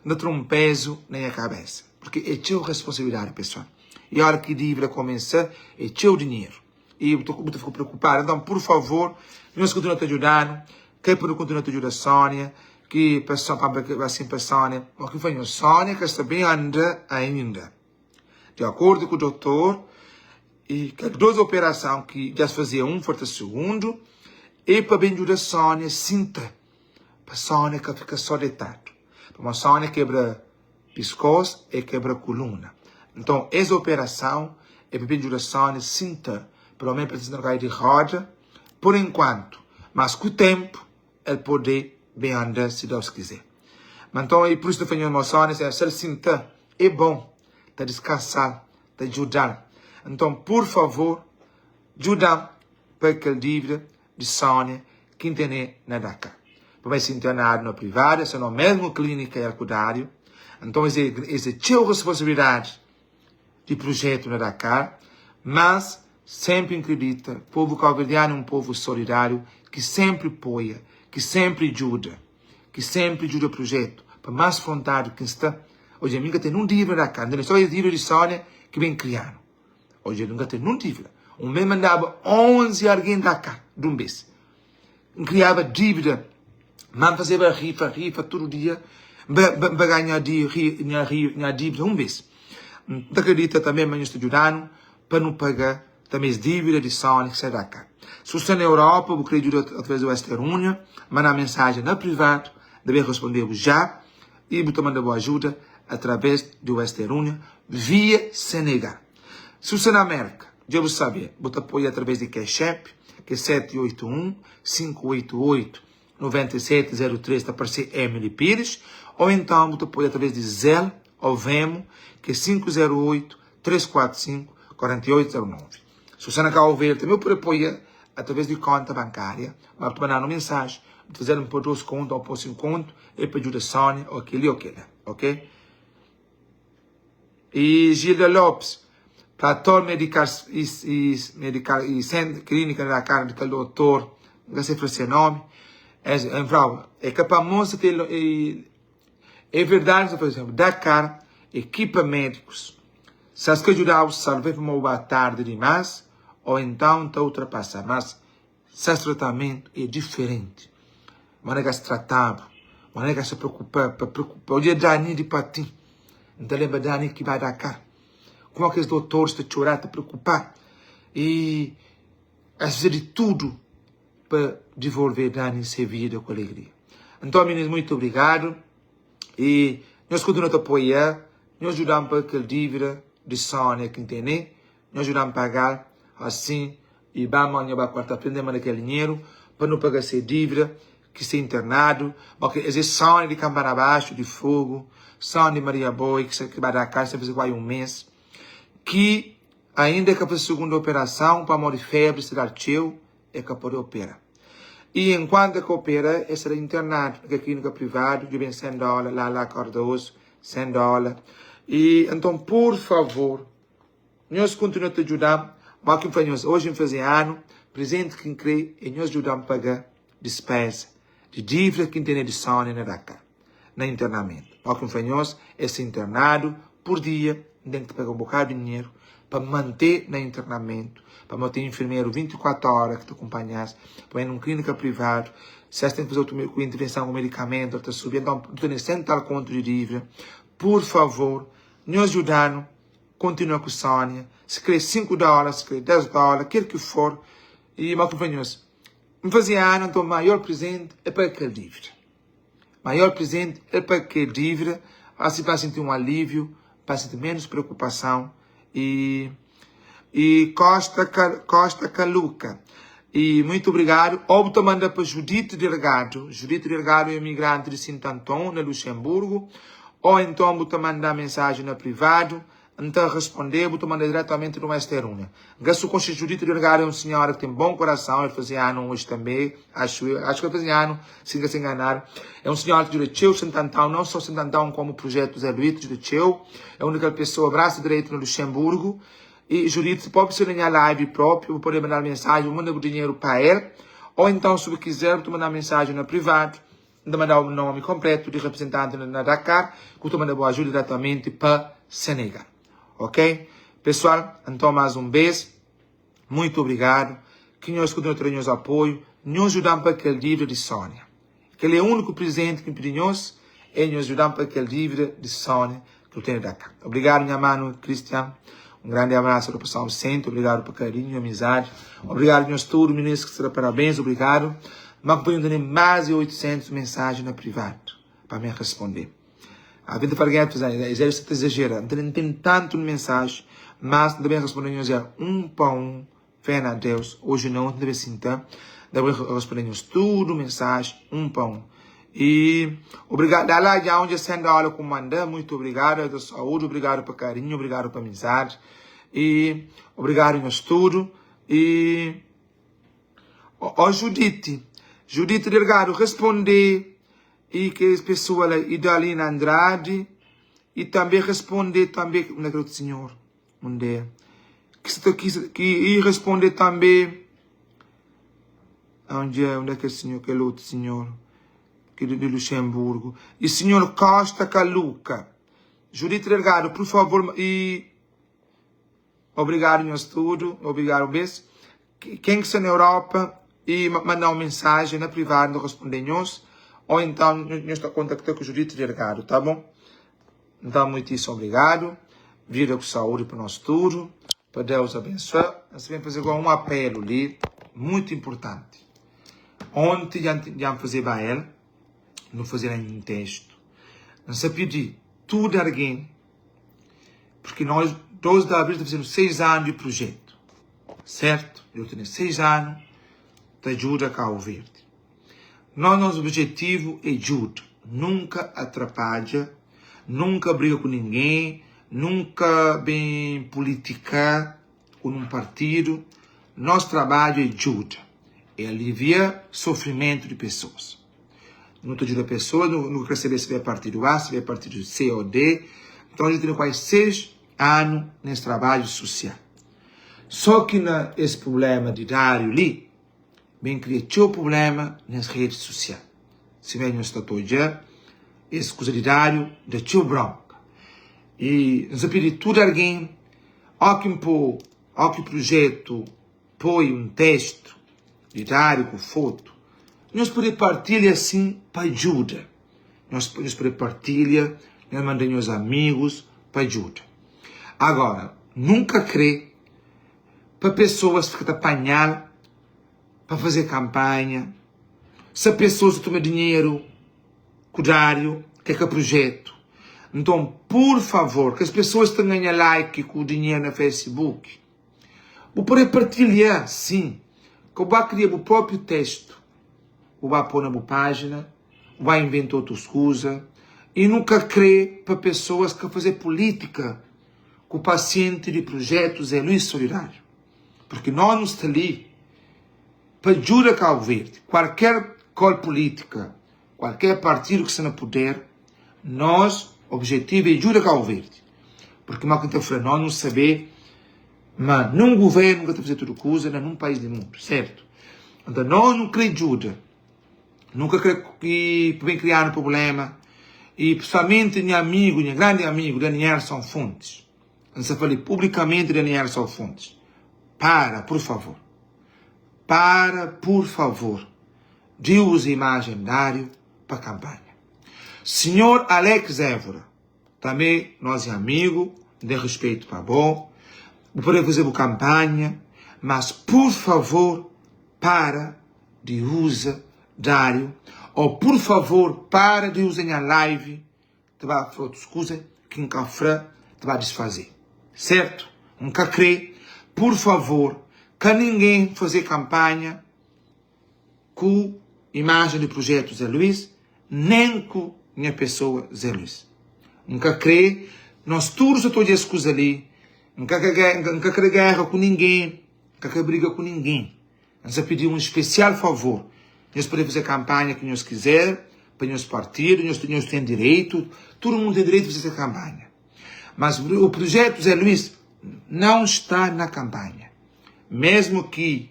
N ta tra un pézu na nha kabésa purki é txeu responsabilidadi pessoal i óra ki dívida kumesa é txeu dinheru. i bu ta bu ta fika preokupadu. Nton, pur favor, nhos kontinua ta djuda-nu, ka pa nu kontinua ta djuda Sónia, ki pa pa asin pa Sónia, ma ki fla nhos, Sónia ka sta ben anda ainda. Di akordu ku dotor, i kel dos operason ki dja es fazia un falta sugundu, e pa ben djuda Sónia sinta, pa Sónia ka fika só detadu. Pamodi Sónia kebra piskos e kebra kuluna. Nton, es operason é pa ben djuda Sónia sinta, pelo menos pa sinta na kaida di roda, por enkuantu. Mas ku tenpu, el pode ben anda, si Deus kizer. Ma nton, e pur isu ta fla nhos ma Sónia, se el sinta, é bon, ta diskansal, ta djudal. Nton, pur favor, djuda-m pa kel dívida di Sónia ki N tene na Dakar. Pamodi es internadu na privadu, es sta na mésmu klínika el ku Dáriu. Nton, es é, es é txeu responsabilidadi di prujétu na Dakar, mas sénpri N kridita, povu kauverdianu é un povu solidáriu ki sénpri poia, ki sénpri djuda, ki sénpri djuda prujétu, pa más frontadu ki N sta. Odja, mi N ka ten nun dívida na Dakar, N tene sô es dívida di Sónia ki ben kria-nu. Odja, N ka ten nun dívida. Un bês mandaba 11 algen da ka di un bês. N kriaba dívida, má N fazeba rifa, rifa tudu dia pa ganha nha dívida un bês. N ta kridita tanbê ma nhos ta djuda-nu pa nu paga tanbê es dívida di Sony ki sta da ka. Si bu sta na Europa, bu krê djuda através di Western Union, manda mensajen na privadu, N ta ben responde-bu já i bu ta manda bu ajuda através di Western Union via Senegal. Si bu sta na Merka, dja bu sabe, bu ta apoia através di Cash App, ki é 781 588 9703, ta parse Emily Pires, ou então bu ta apoia através di Zelle ou Venmo, ki é 508 345 4809. Si bu sta na Cabo Verde, também bu pode apoia através di konta bankária, mas bu ta manda-nu mensaji, bu ta faze-nu pa 2 kontu ou pa 5 kontu, é pa djuda Sónia ou kel-li ou kel-la, ok? E Gilda Lopes, Plator Medical e, e, Medical e Centro Clínica da Cara de kel doutor, nka sei fla se nome. N fla-u, é ka pa mostra te é verdadi ki sta fla, Dakar, ekipa médikus, sa sta djuda-u salva pamodi bu ba tardi dimás ô então ta ultrapasa. Mas ses tratamentu é diferenti. Manera ki es trata-bu, manera ki es ta preokupa, pa preokupa. Odja Dani di Patin, N ta lenbra Dani ki ba Dakar, kuma ki es dotoris ta txora, ta preokupa i es faze di tudu pa divolve Dani se vida ku alegria. Nton minis muitu obrigadu i nhos kontinua ta apoia, nhos djuda-m pa kel dívida di Sónia ki N tene, nhos djuda-m paga-l, asin i ba ma nho ba kuarta-fera N ta manda kel dinheru pa nu paga se dívida ki sta internadu, ok es é Sónia di Kanpana Baxu di Fogu, Sónia di Maria Boi ki sta ki ba da kasa sta faze kuazi un mês ki ainda ka faze sugundu operason pamodi febri sta dal txeu. E ka pode opera. I enkuantu e ka opera, e sta internadu na kel klinika privadu, dja ben 100 dola, la la Cardoso, 100 dola. I anton, pur favor, nhos kontinua ta djuda-m. Má ki N fla nhos, oji N faze anu, prezenti ki N kre é nhos djuda-m paga dispeza di dívida ki N tene di Sónia na Dakar, na internamentu. Má ki N fla nhos, e sta internadu pur dia, N ten ki ta paga un bokadu di dinheru pa mante na internamentu, pamodi ten infermeru 24 óra ki ta kunpanha-s, pa ben nun klínika privadu, si es ten ki faze otu intervenson ku medikamentu, el ta subi, enton nu ta ten sen tal kontu di dívida. Pur favor, nhos djuda-nu kontinua ku Sónia, si kre 5 dóla, si kre 10 dóla, kel ki for, i ma ki N fla nhos, N faze anu, nton maior prezenti é pa kel dívida. Maior presente é pa ke dívida, asi pa sinti un alívio, pa sinti menos preocupação e e Costa Costa Caluca. E muito obrigado. Ou bu ta manda pa Judite Delgado. Judite Delgado é imigrante de Sinto Anton, na Luxemburgo. Ou então bu ta manda mensagem na privado. N ta responde, bu ta manda diretamente no Western Union. N ka su konxe Judite Delgado, é un senhora ki ten bon korason, el faze anu oji tanbe, axu eu, axu ki el faze anu, si N ka sta enganadu. É un senhora ki djuda txeu Santo Antão, não só Santo Antão komu projetu Zé Luís, djuda txeu. É un di kel pesoa brasu direitu na Luxemburgo. E Judite, pode ser na nha live próprio, bu pode mandal mensajen, bu manda bu dinheru pa el, ou então si bu kizer, bu ta mandal mensajen na privadu. N ta manda-u nomi konpletu di reprezentanti na Dakar ku ta manda bu ajuda diretamenti pa Senegal. Ok? Pesual, anton mas un bes, muitu obrigadu. Ki nhos kontinua ta da nhos apoiu. Nhos djuda-m pa kel dívida di Sónia. Kel é úniku prizenti ki N pidi nhos, é nhos djuda-m pa kel dívida di Sónia ki nu ten di Dakar. Obrigadu nha manu Cristian. Un grandi abrasu pa São Vicente. Obrigadu pa karinhu, amizadi. Obrigadu nhos tudu, minis ki sta da parabéns. Obrigadu. Ma ku pa ten más di 800 mensaji na privadu pa mi responde. A vida para ganhar exagero sta ta exagera. N ten tantu mensaji, mas N ta ben responde nhos ja un pa un. Fé na Deus, oji não, N ta ben sinta, N ta ben responde nhos tudu mensaji un pa un. E obrigado, dá lá já onde 100 dólares ku manda, muito obrigado, da saúde, obrigado pa carinho, obrigado pa amizade. E obrigado nhos tudo. E ó Judite, Judite Delgado responde e que as pessoas lá, Idalina Andrade, e também responde também naquele outro senhor. Unde ki sta ki ki i responde tanbe onde é onde é kel sinhor kel otu sinhor ki di Luxemburgo i sinhor Costa Caluca Judite Delgado por favor i obrigado nhos tudo obrigado un bes ken ki sta na Europa i manda un mensagem na privado nu ta responde nhos ou então nhos ta contacta ku Judite Delgado tá bom. Nta muitíssimo obrigado. Vida ku saúde pa nós tudo. Pa Deus abençoa. Nós vem fazer agora um apelo ali, muito importante. Ontem já, já fazer ba el, não fazer nenhum texto. Nós pedir tudo alguém, porque nós, 12 de abril, estamos fazendo 6 anos de projeto. Certo? Eu tenho 6 anos de ajuda a Cabo Verde. Nós, nosso objetivo é ajuda. Nunca atrapalha, nunca briga com ninguém, nunca bem politicar com um partido. Nosso trabalho é ajuda, é aliviar sofrimento de pessoas. Não te ajuda pessoas, não, não quer saber se é partido A, se é partido C ou D. Então a gente tem quase 6 anos nesse trabalho social. Só que na, esse problema de Dário ali, ben kria txeu prubléma nes redi susial. Sima nhos sta ta odja, es kuza di Dáriu da txeu brónka. I N sta pidi tudu algen, óki N pô, óki prujétu poi un testu di Dáriu ku fotu, nhos pode partilha asin pa djuda. Nhos, nhos pode partilha, nhos manda nhos amigus pa djuda. Agora, nunka krê pa pesoas fika ta panha-l pa faze kanpanha, se pesoas ta toma dinheru ku Dáriu, ke ka projetu. Nton, pur favor, kes pesoas ki ta ganha like ku dinheru na Facebook, bu pode partilha, sin, ka bu ba kria bu propriu testu, bu ba po na bu pajina, bu ba inventa otus kuza, i nu ka kre pa pesoas ka faze pulitika ku pasienti di projetu Zé Luís Solidáriu. Porque nós nu sta li pa djuda Cabo Verde. Kualker kol politika, kualker partidu ki sta na puder, nós objetivu é djuda Cabo Verde. Porque ma ki N ta fla, nós nu sabe ma nun guvernu ka ta faze tudu kuza na nun país di mundu, sertu? Nton nós nu kre djuda, nu ka kre ki pa ben krianu problema i principalmenti nha amigu, nha grandi amigu Danielson Fontes. N sa fali publikamenti Danielson Fontes, para por favor, para por favor di uza imajen Dário pa kampanha. Sinhor Alex Évora, tambe nos é amigu, N ten respeito pa bo, bu pode faze bu kampanha, mas por favor para di uza Dário, ou por favor para di uza nha live Ta ba fla otus kuza ki N ka fla ta ba disfaze. Sertu? N ka kre, pur favor, ka ningen faze kanpanha ku imajen di prujetu Zé Luís, nen ku nha pesoa Zé Luís. N ka kre, nos tudu sa ta odja es kuza li, N ka N ka kre gera ku ningen, N ka kre briga ku ningen. N sa pidi un spesial favor, nhos pode faze kanpanha ki nhos kizer pa nhos partidu, nhos nhos ten direitu, tudu mundu ten direitu faze se kanpanha. Mas o projetu Zé Luís não está na kanpanha. Mesmu ki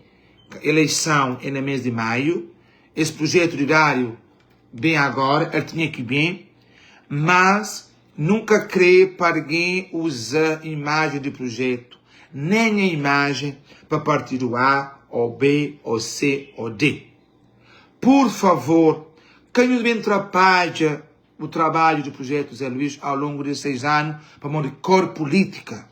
eleição é na mês di maio, es projetu di Dário ben agora, el tinha ki ben, mas nunka kre pa argen uza imajen di projetu, nen nha imajen pa partidu A o B o C o D. Pur favor, ka nhos ben trapadja o trabadju di projetu Zé Luís ao longu des 6 anu pamodi kor pulitika.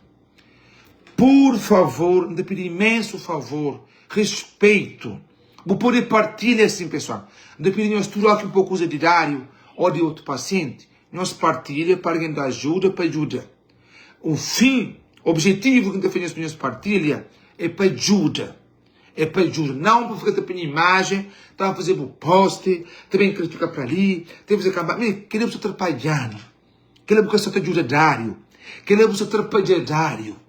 Pur favor, N ta pidi imensu favor, respeito. Bu pode partilha sim pessoal. N ta pidi nhos tudo oki un pouco usa di Dário ou di otu paciente, nhos partilha pa alguém da ajuda pa djuda. O fim, objetivo ki N ta fla nhos pa nhos partilha é pa djuda. É pa djuda, não pa fika ta punha imagem, ta faze bu post, ta ben critica pra li, ta faze campanha. Mi, kila bu sta trapalhando. Kila bu ka sta ta djuda Dário. Kila bu sta trapadja Dário.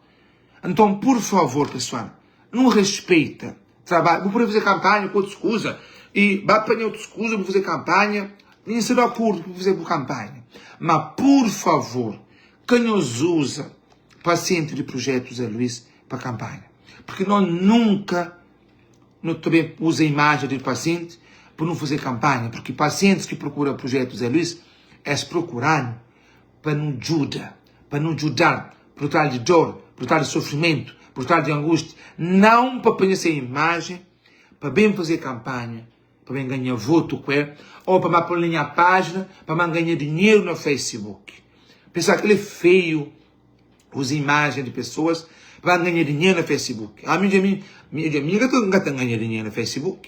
Nton, pur favor, pessoal, nu respeita trabadju. Bu pode faze campanha ku otus kuza i ba panha otus kuza bu faze campanha. Mi sta di akordu ku bu faze bu campanha. Ma, pur favor, ka nhos uza paciente di projeto Zé Luís pa campanha. Porque nós nunca nu ta ben uza imajen di paciente pa nu faze campanha. Porque pacientes ki procura projeto Zé Luís, es procura-nu pa nu djuda, pa nu djudal por tal di dor, por tal di sofrimentu, por tal di angústia, não pa panha se imajen pa ben faze campanha, pa ben ganha votu ku el, ou pa ba pol na nha pájina pa man ganha dinheru na Facebook. Pessoal, kel é feio uza imajen di pessoas pa ba ganha dinheru na Facebook. Ami dja mi, mi dja mi ka ta ganha dinheru na Facebook.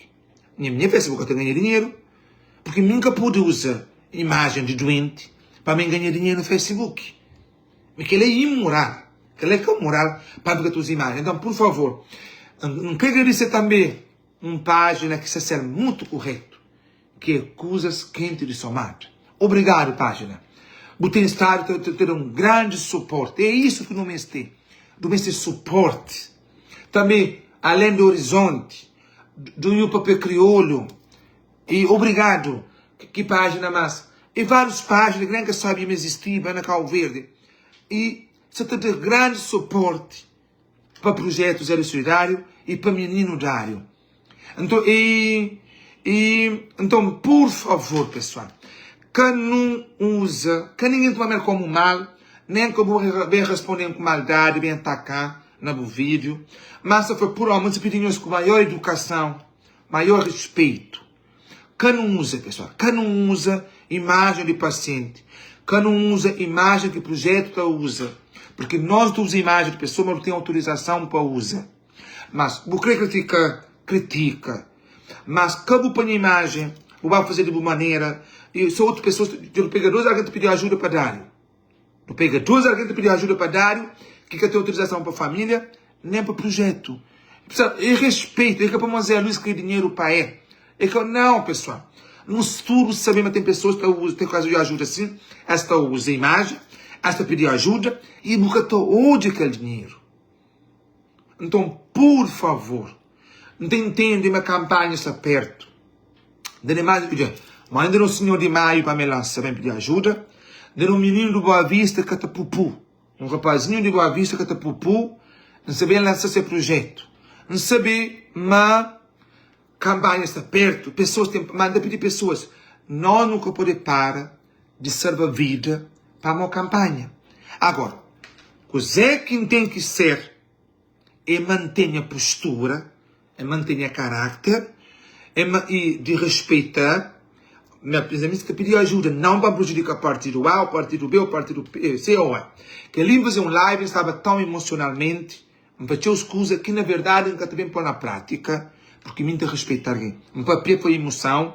Nha minha Facebook ka ta ganha dinheru, porque mi nka pode uza imajen di duenti pa mi ganha dinheru na Facebook. Mi kel é imoral, kel é ka moral pa mi ka ta uza imajen. Então, por favor, N kre agradese tambe un pájina ki sta ser mutu kuretu, ki é Kuzas Kenti di Somada. Obrigadu, pájina. Bu ten stadu ta ta da un grandi suporti. É isu ki nu meste. Nu meste suporti. Tambe, Além do Horizonte, do Nhu Papia Kriolu. E obrigadu. Ki pájina más? E várius pájina ki nen ka sabia ma izistiba na Kabu Verdi. E sa ta da grandi suporti pa prujetu Zé Luís Solidáriu e pa mininu Dáriu. Nton, e, e, nton, pur favor, pesoal, ka nu uza, ka ningen toma mel komu mal, nen ka bu ben responde-m ku maldadi, ben ataka-m na bu vídiu, má sa fla pur ómi, N ta pidi nhos ku maior idukason, maior rispeitu. Ka nu uza, pesoal, ka nu uza imajen di pasienti, ka nu uza imajen ki prujetu ta uza, purki nos ta uza imajen di pesoa, ma nu ten autorizason pa uza. Mas bu kre kritika, kritika. Mas ka bu panha imajen, bu ba faze di bu manera, i se otu pesoas, dja bu pega 2 algen ta pidi ajuda pa Dáriu. Bu pega 2 algen ta pidi ajuda pa Dáriu ki ka ten autorizason pa familia, nen pa prujetu. Pessoal, e respeito, e ka pamodi Zé Luís kre dinheru pa e. E ka, não pessoal. Nos tudo sabe ma tem pessoas ta usa, tem caso de ajuda sim, es ta usa imagem, es ta pidi ajuda e bu ka ta odja kel dinheru. Nton, pur favor, N ta intende ma kanpanha sta pertu. N tene más di Ma inda no sinhor di Maiu pa me lansa ben pidi ajuda. N tene un mininu di Boa Vista ka ta pupu. Un rapazinhu di Boa Vista ka ta pupu. N sta ben lansa se prujetu. N sabe ma kanpanha sta pertu, pesoas ten manda pidi pesoas. No nu ka pode para di salva vida pamo kanpanha. Agora, kuzê ki N ten ki ser é mantê nha postura, é mantê nha karákter, é i di respeita nha pensamentu ka pidi ajuda não pa prejudika partidu A ou partidu B ou partidu P, C ou E. Kel-li N faze un live N staba tão emosionalmenti N fla txeu kuza ki na verdadi N ka ta ben pô na prátika purki mi N ta respeita algen. N papia pa imuson,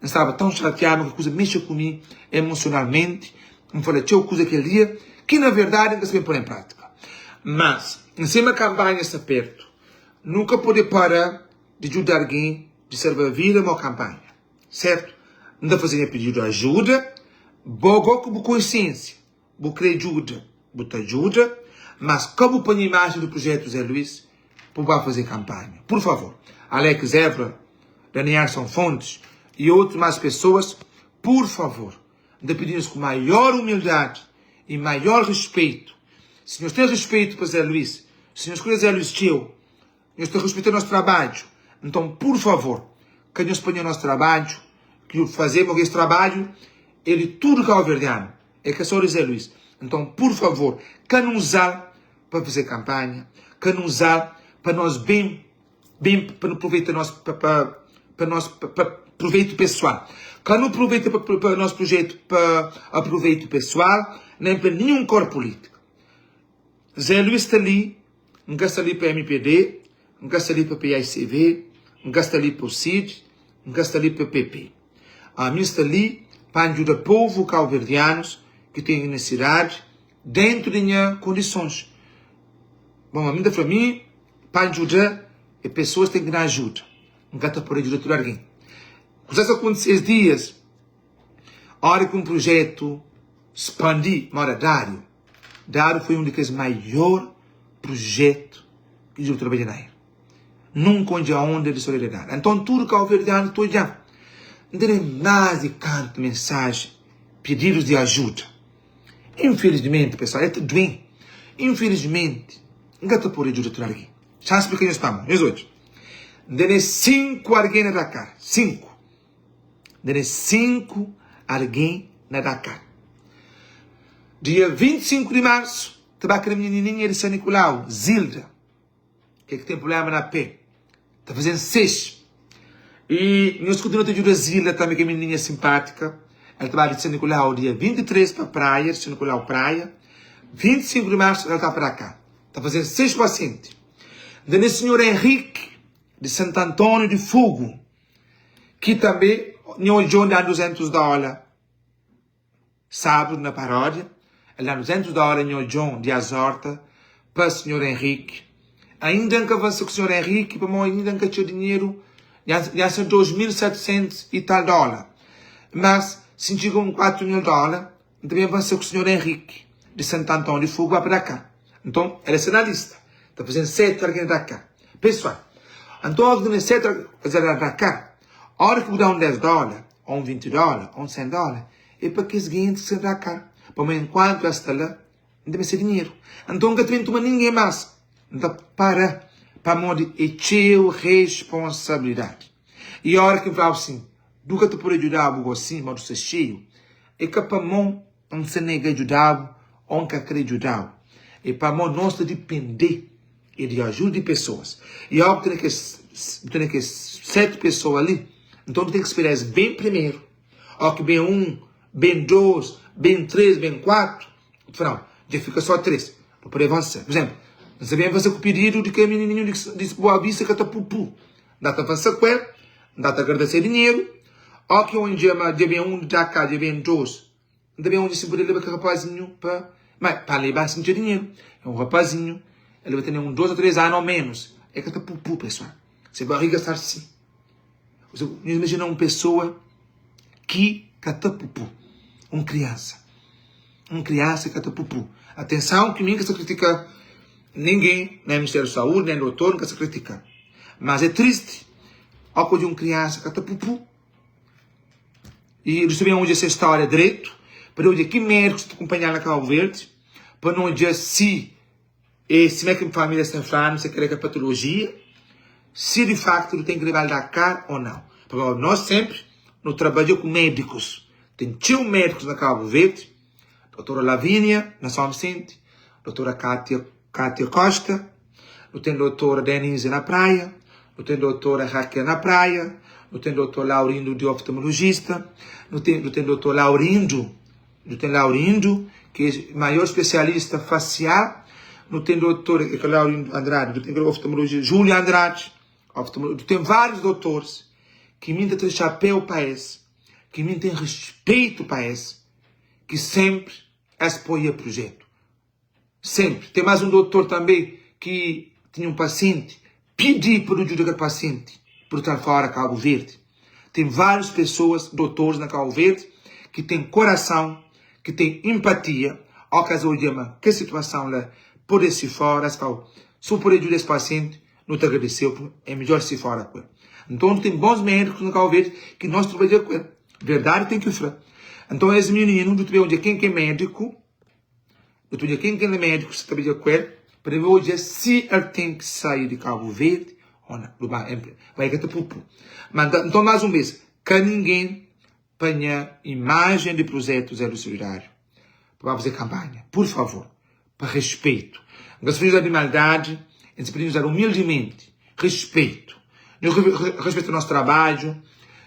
N staba tão xatiadu ki kuza mexe ku mi emosionalmenti, N fla txeu kuza kel dia ki na verdadi N ka sta ben pô na prátika. Mas, N sima kanpanha sta pertu, nu ka pode para di djuda algen di salva vida mo kanpanha. Sertu? N ta faze nha pididu ajuda, bo go ku bu konsiensia. Bu kre djuda, bu ta djuda, mas ka bu panha imajen di projetu Zé Luís pa bu ba faze kanpanha. Pur favor. Alex Évora, Danielson Fontes y otus mas pesoas, pur favor, N ta pidi nhos ku maior umildadi y maior rispeitu, si nhos ten rispeitu pa Zé Luís, si nhos kre Zé Luís txeu, Nhos ta ruspeta nos trabadju. Nton, pur favor, ka nhos panha nos trabadju ki nu faze, purki es trabadju é di tudu kauverdianu, é ka só di Zé Luís. Nton, pur favor, ka nu uza-l pa faze kanpanha, ka nu uza-l pa nos ben, ben pa nu pruveita nos, pa, pa, pa nos, pa, pa proveitu pesoal. Ka nu pruveita pa, pa nos prujetu pa aproveitu pesoal, nen pa ninhun kor pulítiku. Zé Luís sta li. N ka sta li pa mpd, N ka sta li pa paicv, N ka sta li pa UCID, N ka sta li pa PP. Ami N sta li pa N djuda povu kauverdianus ki ten nesidadi dentu di nha kondisons. Bon, ami N ta fla, mi pa N djuda e pesoas ten ki da ajuda. N ka ta pode djuda tudu algen. Kuzas ta kontise es dias, ora ki un prujetu spandi, moda Dáriu, Dáriu foi un di kes maior prujetu ki dja trabadja na el. Nunka odja onda di solidariedadi. Anton tudu kauverdianu ta odja. N tene más di kantu mensaji, pididus di ajuda. Infilismenti, pesoal, el ta duen. Infilismenti, N ka ta pode djuda tudu algen. Xa N splika nhos pamodi. Nhos odja. N tene 5 algen na Dakar. 5. N tene 5 algen na Dakar. Dia 25 di marsu, ta ba kre minininha di San Nicolau, Zilda, ke ki ten problema na pé. Ta fazen 6. E nhos kontinua ta djuda Zilda tambe, ke minininha simpátika. El ta ba di San Nicolau dia 23 pa praia, di San Nicolau praia. 25 di marsu el ta pa Dakar. Ta fazen 6 pasienti. N tene senhor Henrique di Santo António di Fogo, ki tambe nho John da 200 dóla. Sábadu na paródia, el da 200 dóla nho Djon di Azorta pa sinhor Enriki. Ainda N ka avansa ku sinhor Enriki pamodi ainda N ka txeu dinheru, dja ser 2700 i tal dóla. Mas, si N txiga un 4000 dóla, N ta ben avansa ku sinhor Enriki di Santu Anton di Fogu ba pa Dakar. Nton, el sta na lista, ta faze-m 7 algen di Dakar. Pesoal, anton óras ki ten 7 algen di Dakar, óras ki bu da un 10 dóla, ô un 20 dóla, ô un 100 dóla, É pa kes gentis ki sta Dakar, pamodi enkuantu es sta la, N ta meste dinheru. Anton N ka ta ben tuma ningen más. N ta para. Pamodi é txeu responsabilidadi. I óra ki N fla-bu sin, du ka ta pode djuda-bu gosi, ma du sta xeiu, é ka pamó N sta nega djuda-bu ô N ka krê djuda-bu. É pamó nos ta dipendê é di ajuda di pesoas. I óra ki bu tene kes, bu tene kes seti pesoa li, nton bu ten ki spera es ben primeru. Óra ki ben un, ben dôs, ben três, ben kuatu, bu ta fla, nau, dja fika sô três, bu pode avansa. Pur izénplu, N sta ben avansa ku pididu di kel minininhu di Boa Vista ka ta pupu. N ta avansa ku el, N ta agradese dinheru. Óra ki un dja ma dja ben un, dja ka, dja ben dôs, N ta ben odja si N pode leba kel rapazinhu pa. Ma, pa leba si N tinha dinheru. É un rapazinhu, el debe tene un dos o tres anu o menus. El ka ta pupu, pesoal. Se bariga sta si. Nhos imajina un pesoa ki ka ta pupu. Un kriansa. Un kriansa ki ka ta pupu. Atenson ki mi N ka sta kritika ningen, nen Ministériu di Saúdi, nen dotor, N ka sta kritika. Mas é tristi ó ki odja un kriansa ka ta pupu. I nu sta ben odja se stória dretu, pa nu odja ki médikus ta kunpanha-l na Kabu Verdi, pa nu odja si é sima ki família sta fla-nu, si kel-la é ka patolojia, si di faktu nu ten ki leba-l Dakar ô nau. Pamodi nos sénpri nu trabadja ku médikus. Ten txeu médikus na Kabu Verdi, Dotora Lavínia na São Vicente, Dotora Kátia, Kátia Costa, nu ten Dotora Denise na Praia, nu ten Dotora Raquel na Praia, nu ten Dotor Laurindo di oftalmologista, nu ten, nu ten Dotor Laurindo, nu ten Laurindo ki é maior spesialista facial, nu ten Dotor é ka Laurindo Andrade, nu ten kel oftalmologista Júlio Andrade, oftalmologista, nu ten vários dotores ki mi ta tra chapéu pa es, ki mi ten respeito pa es, ki sempri es poia projetu. Sempri. Ten mas un dotor tanbe ki tinha un pasienti, pidi pa nu djuda kel pasienti pa nu tra-l fora Kabu Verdi. Ten varius pesoas, dotoris na Kabu Verdi ki ten korasau, ki ten empatia, o ki es odja ma kel situason la pode si fora, es fla, si bu pode djuda es pasienti, nu ta agradeseu, é midjor si fora ku el. Nton ten bons medikus na Kabu Verdi ki nos trabadja ku el. Verdadi ten ki fla. Nton es mininu, nu ta ben odja ken ki é mediku, Nu ta odja ken ki é médiku si ta bidja ku el pa debe odja si el ten ki sai di Kabu Verdi o na. Du ba bai ka ta pupu. Ma nton mas un bes, ka ningen panha imajen di projetu Zé Luís Solidário pa ba faze kanpanha. Pur favor, pa respeitu. N ka sta pidi-nhos di maldadi, N sta pidi-nhos umildimenti respeito. Nhos respeita nos trabadju,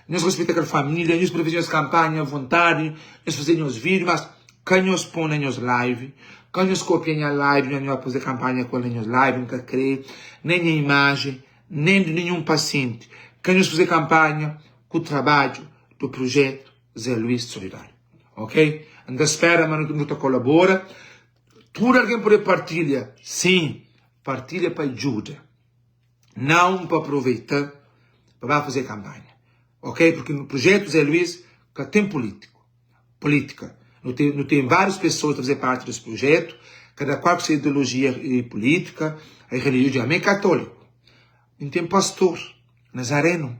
nhos respeita kel família, nhos pode faze nhos kanpanha à vontadi, nhos faze nhos vídiu, mas ka nhos pô na nhos live, ka nhos kopia nha live, nhos ba faze kanpanha ku el na nhos live, N ka kre nen nha imajen, nen di ninhun pasienti. Ka nhos faze kanpanha ku trabadju do projetu Zé Luís Solidário. Ok? N ta spera ma nu ta kolabora. Tudu algen pode partilha? Sim, partilha pa djuda. Não pa aproveita pa ba fazer campanha. Ok? Porque no projeto Zé Luís ka tem político. Política. No tem, no tem várias pessoas a fazer parte desse projeto, cada qual com sua ideologia e política, e religião, é católico. Não tem pastor, nazareno.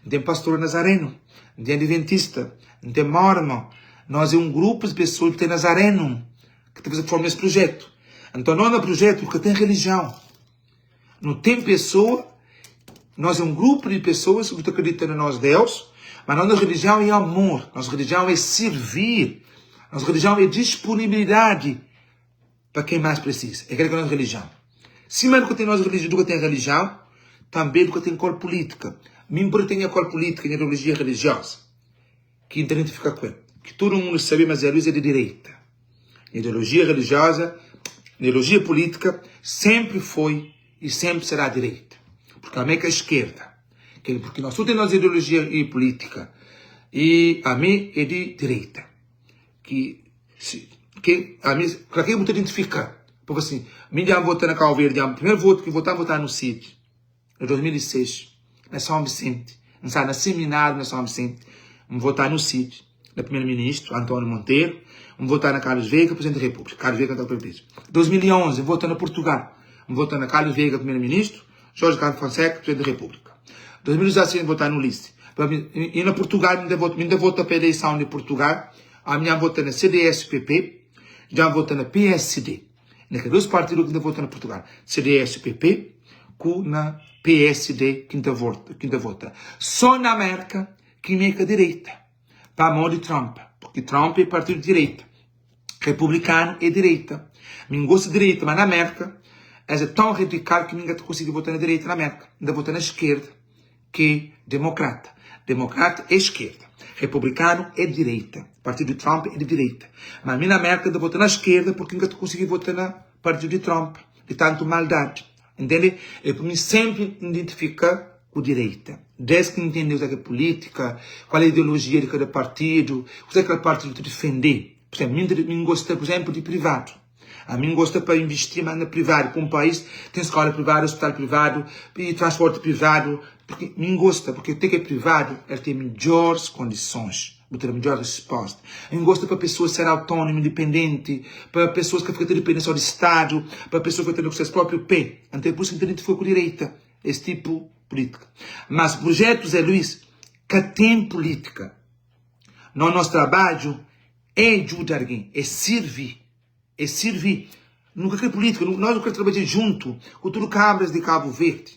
N ten pastor nazarenu, N ten adventista, N ten mormon. Nos é un grupu di pesoas ki ten nazarenu ki ta faze forma es prujetu. Nton, nos na prujetu ka ten relijion. Nu ten pesoa, nos é un grupu di pesoas ki ta kridita na nos Deus, ma nos relijion é amor, nos relijion é sirvir, nos relijion é disponibilidadi. Pa ken más presiza. É kel ki é nos relijion. Sima nu ka ten nos relijion, nu ka ten relijion, tanbe nu ka ten kor pulítika. Mi N pode ten nha kor pulítika, nha ideolojia relijioza, ki N ta identifika ku el, ki tudu mundu sabe ma Zé Luís é di direita. Nha ideolojia relijioza, nha ideolojia pulítika senpri foi i senpri será direita. Purki ami é ka iskerda. Kel purki nos tudu ten nos ideolojia i pulítika i ami é di direita. Ki si ke ami kla ke bu ta identifika pa fla sin mi dja vota na Cabo Verde dja primeru votu ki vota vota no CID na 2006 na São Vicente N sta na seminário na São Vicente N vota no CID na primeiro ministro António Monteiro N vota na Carlos Veiga presidente da República Carlos Veiga ta presidente 2011 N vota na Portugal N vota na Carlos Veiga primeiro ministro Jorge Carlos Fonseca presidente da República 2016 N vota no Ulisses e na Portugal mi nta vota pa eleição de Portugal Ami dja N vota na CDS-PP, dja N vota na psd. Na kel dos partidu ki N ta vota na Portugal, CDS-PP. ku na PSD ki N ta vota, ki N ta vota. Só na Merka ki mi é ka direita, pamodi Trump, porque Trump é partidu di direita, republikanu é direita. Mi N gosta di direita, ma na Merka es é tão radical ki mi N ka ta konsigi vota na direita na Merka, N ta vota na eskerda. Ki demokrata. Demokrata é eskerda. Republikanu é direita. Partidu di Trump é di direita. Ma mi na Merka N ta vota na eskerda purki N ka ta konsigi vota na partidu di Trump di tantu maldadi. Entende? É pur mi senpri N identifika ku direita. Des ki N ntende kuzê ki é pulitika, kual é ideolojia di kada partidu, kuzê ki kal partidu ta difende. Pur izenplu, mi N gosta, pur izenplu, di privadu. Ami N gosta pa invisti ma na privadu, pa un pais ten skola privadu, ospital privadu i transporti privadu, purki mi N gosta, purki te ki é privadu el ten midjoris kondisons, bu ta da midjor risposta. N gosta pa pesoas ser autónomu, indipendenti, pa pesoas ka fika ta dipende so di stadu, pa pesoas fika ta anda ku ses propriu pé. Anton é pur isu ki N ta identifika ku direita, es tipu pulitika. Mas projetu Zé Luís ka ten pulitika. No nos trabadju é djuda algen, é sirvi, é sirvi. Nu ka kre pulítika, nós nu kre trabadja juntu ku tudu kamaras di Kabu Verdi.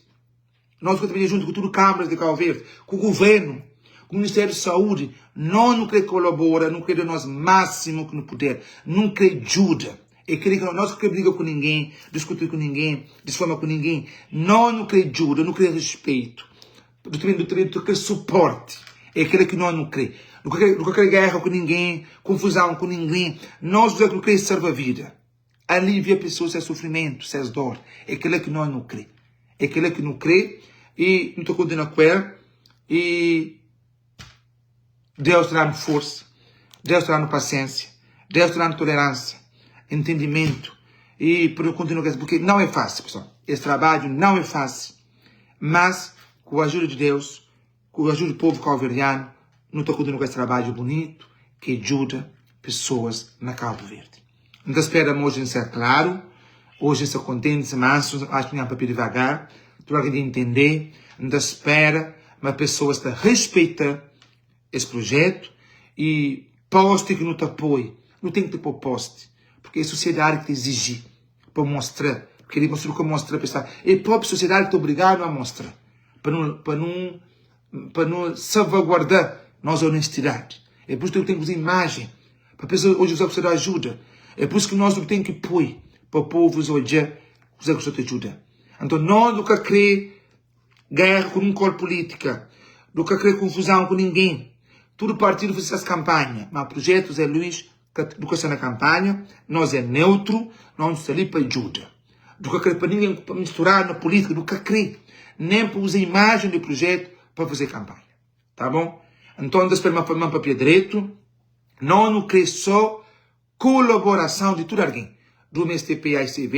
Nós nu kre trabadja juntu ku tudu kamaras di Kabu Verdi, ku guvernu, ku Ministériu di Saúdi. Nós nu kre kolabora, nu kre da nos másimu ki nu puder, nu kre djuda. É kre ki nós ka kre briga ku ningen, diskuti ku ningen, disforma ku ningen. Nós nu kre djuda, nu kre respetu. Nu ta nu ta nu ta kre suporti. É kela ki nós nu kre. Nu ka kre, nu ka kre guerra ku ninguém, confusão ku ninguém. Nós nu kre salva vida, alivia pessoas ses sufrimentu, ses dor. É kela ki nós nu kre. É kela ki nu kre e nu ta kontinua ku el e Deus ta danu forsa, Deus ta danu pasiensia, Deus ta danu toleransia, entendimentu e pa nu kontinua ku es, porque não é fácil pessoal. Esse trabalho não é fácil. Mas, ku ajuda di Deus, ku ajuda di povu kauverdianu, nu ta kontinua ku es trabadju bunitu ki djuda pesoas na Kabu Verdi. N ta spera ma oji N ser klaru, oji N sta kontenti, mansu, axu ki N papia divagar, tudu algen ta intende. N ta spera ma pesoas ta respeita es projetu y posti ki nu ta poi, nu ten ki ta poi posti, purki é sosiedadi ki ta iziji. pa mostra, kel-li pa ka mostra pa sta, é própi sosiedadi ki ta obrigadu a mostra, pa nu, pa nu, pa nu salvaguarda nos onestidadi. É pur isu ki nu ten ki uza imajen, pa pesoas odja kuzê ki bu sta da ajuda. É pur isu ki nos nu ten ki poi pa povus odja kuzê ki bu sta ta djuda. Anton, nos nu ka krê Guerra ku nun kor politika. Du ka kre konfuzão ku ninguém. Tudu partidu faze ses kampanha, ma projetu Zé Luís ka du ka sta na kampanha, nos é neutru, nos nu sta li pa djuda. Du ka kre pa ninguém pa misturadu na politika, du ka kre nem pa uza imajen di projetu pa faze kampanha. Ta bon? Nton, N ta spera ma N papia dretu. Nos nu kre so Kolaborasãu di tudu algen. Du meste paicv,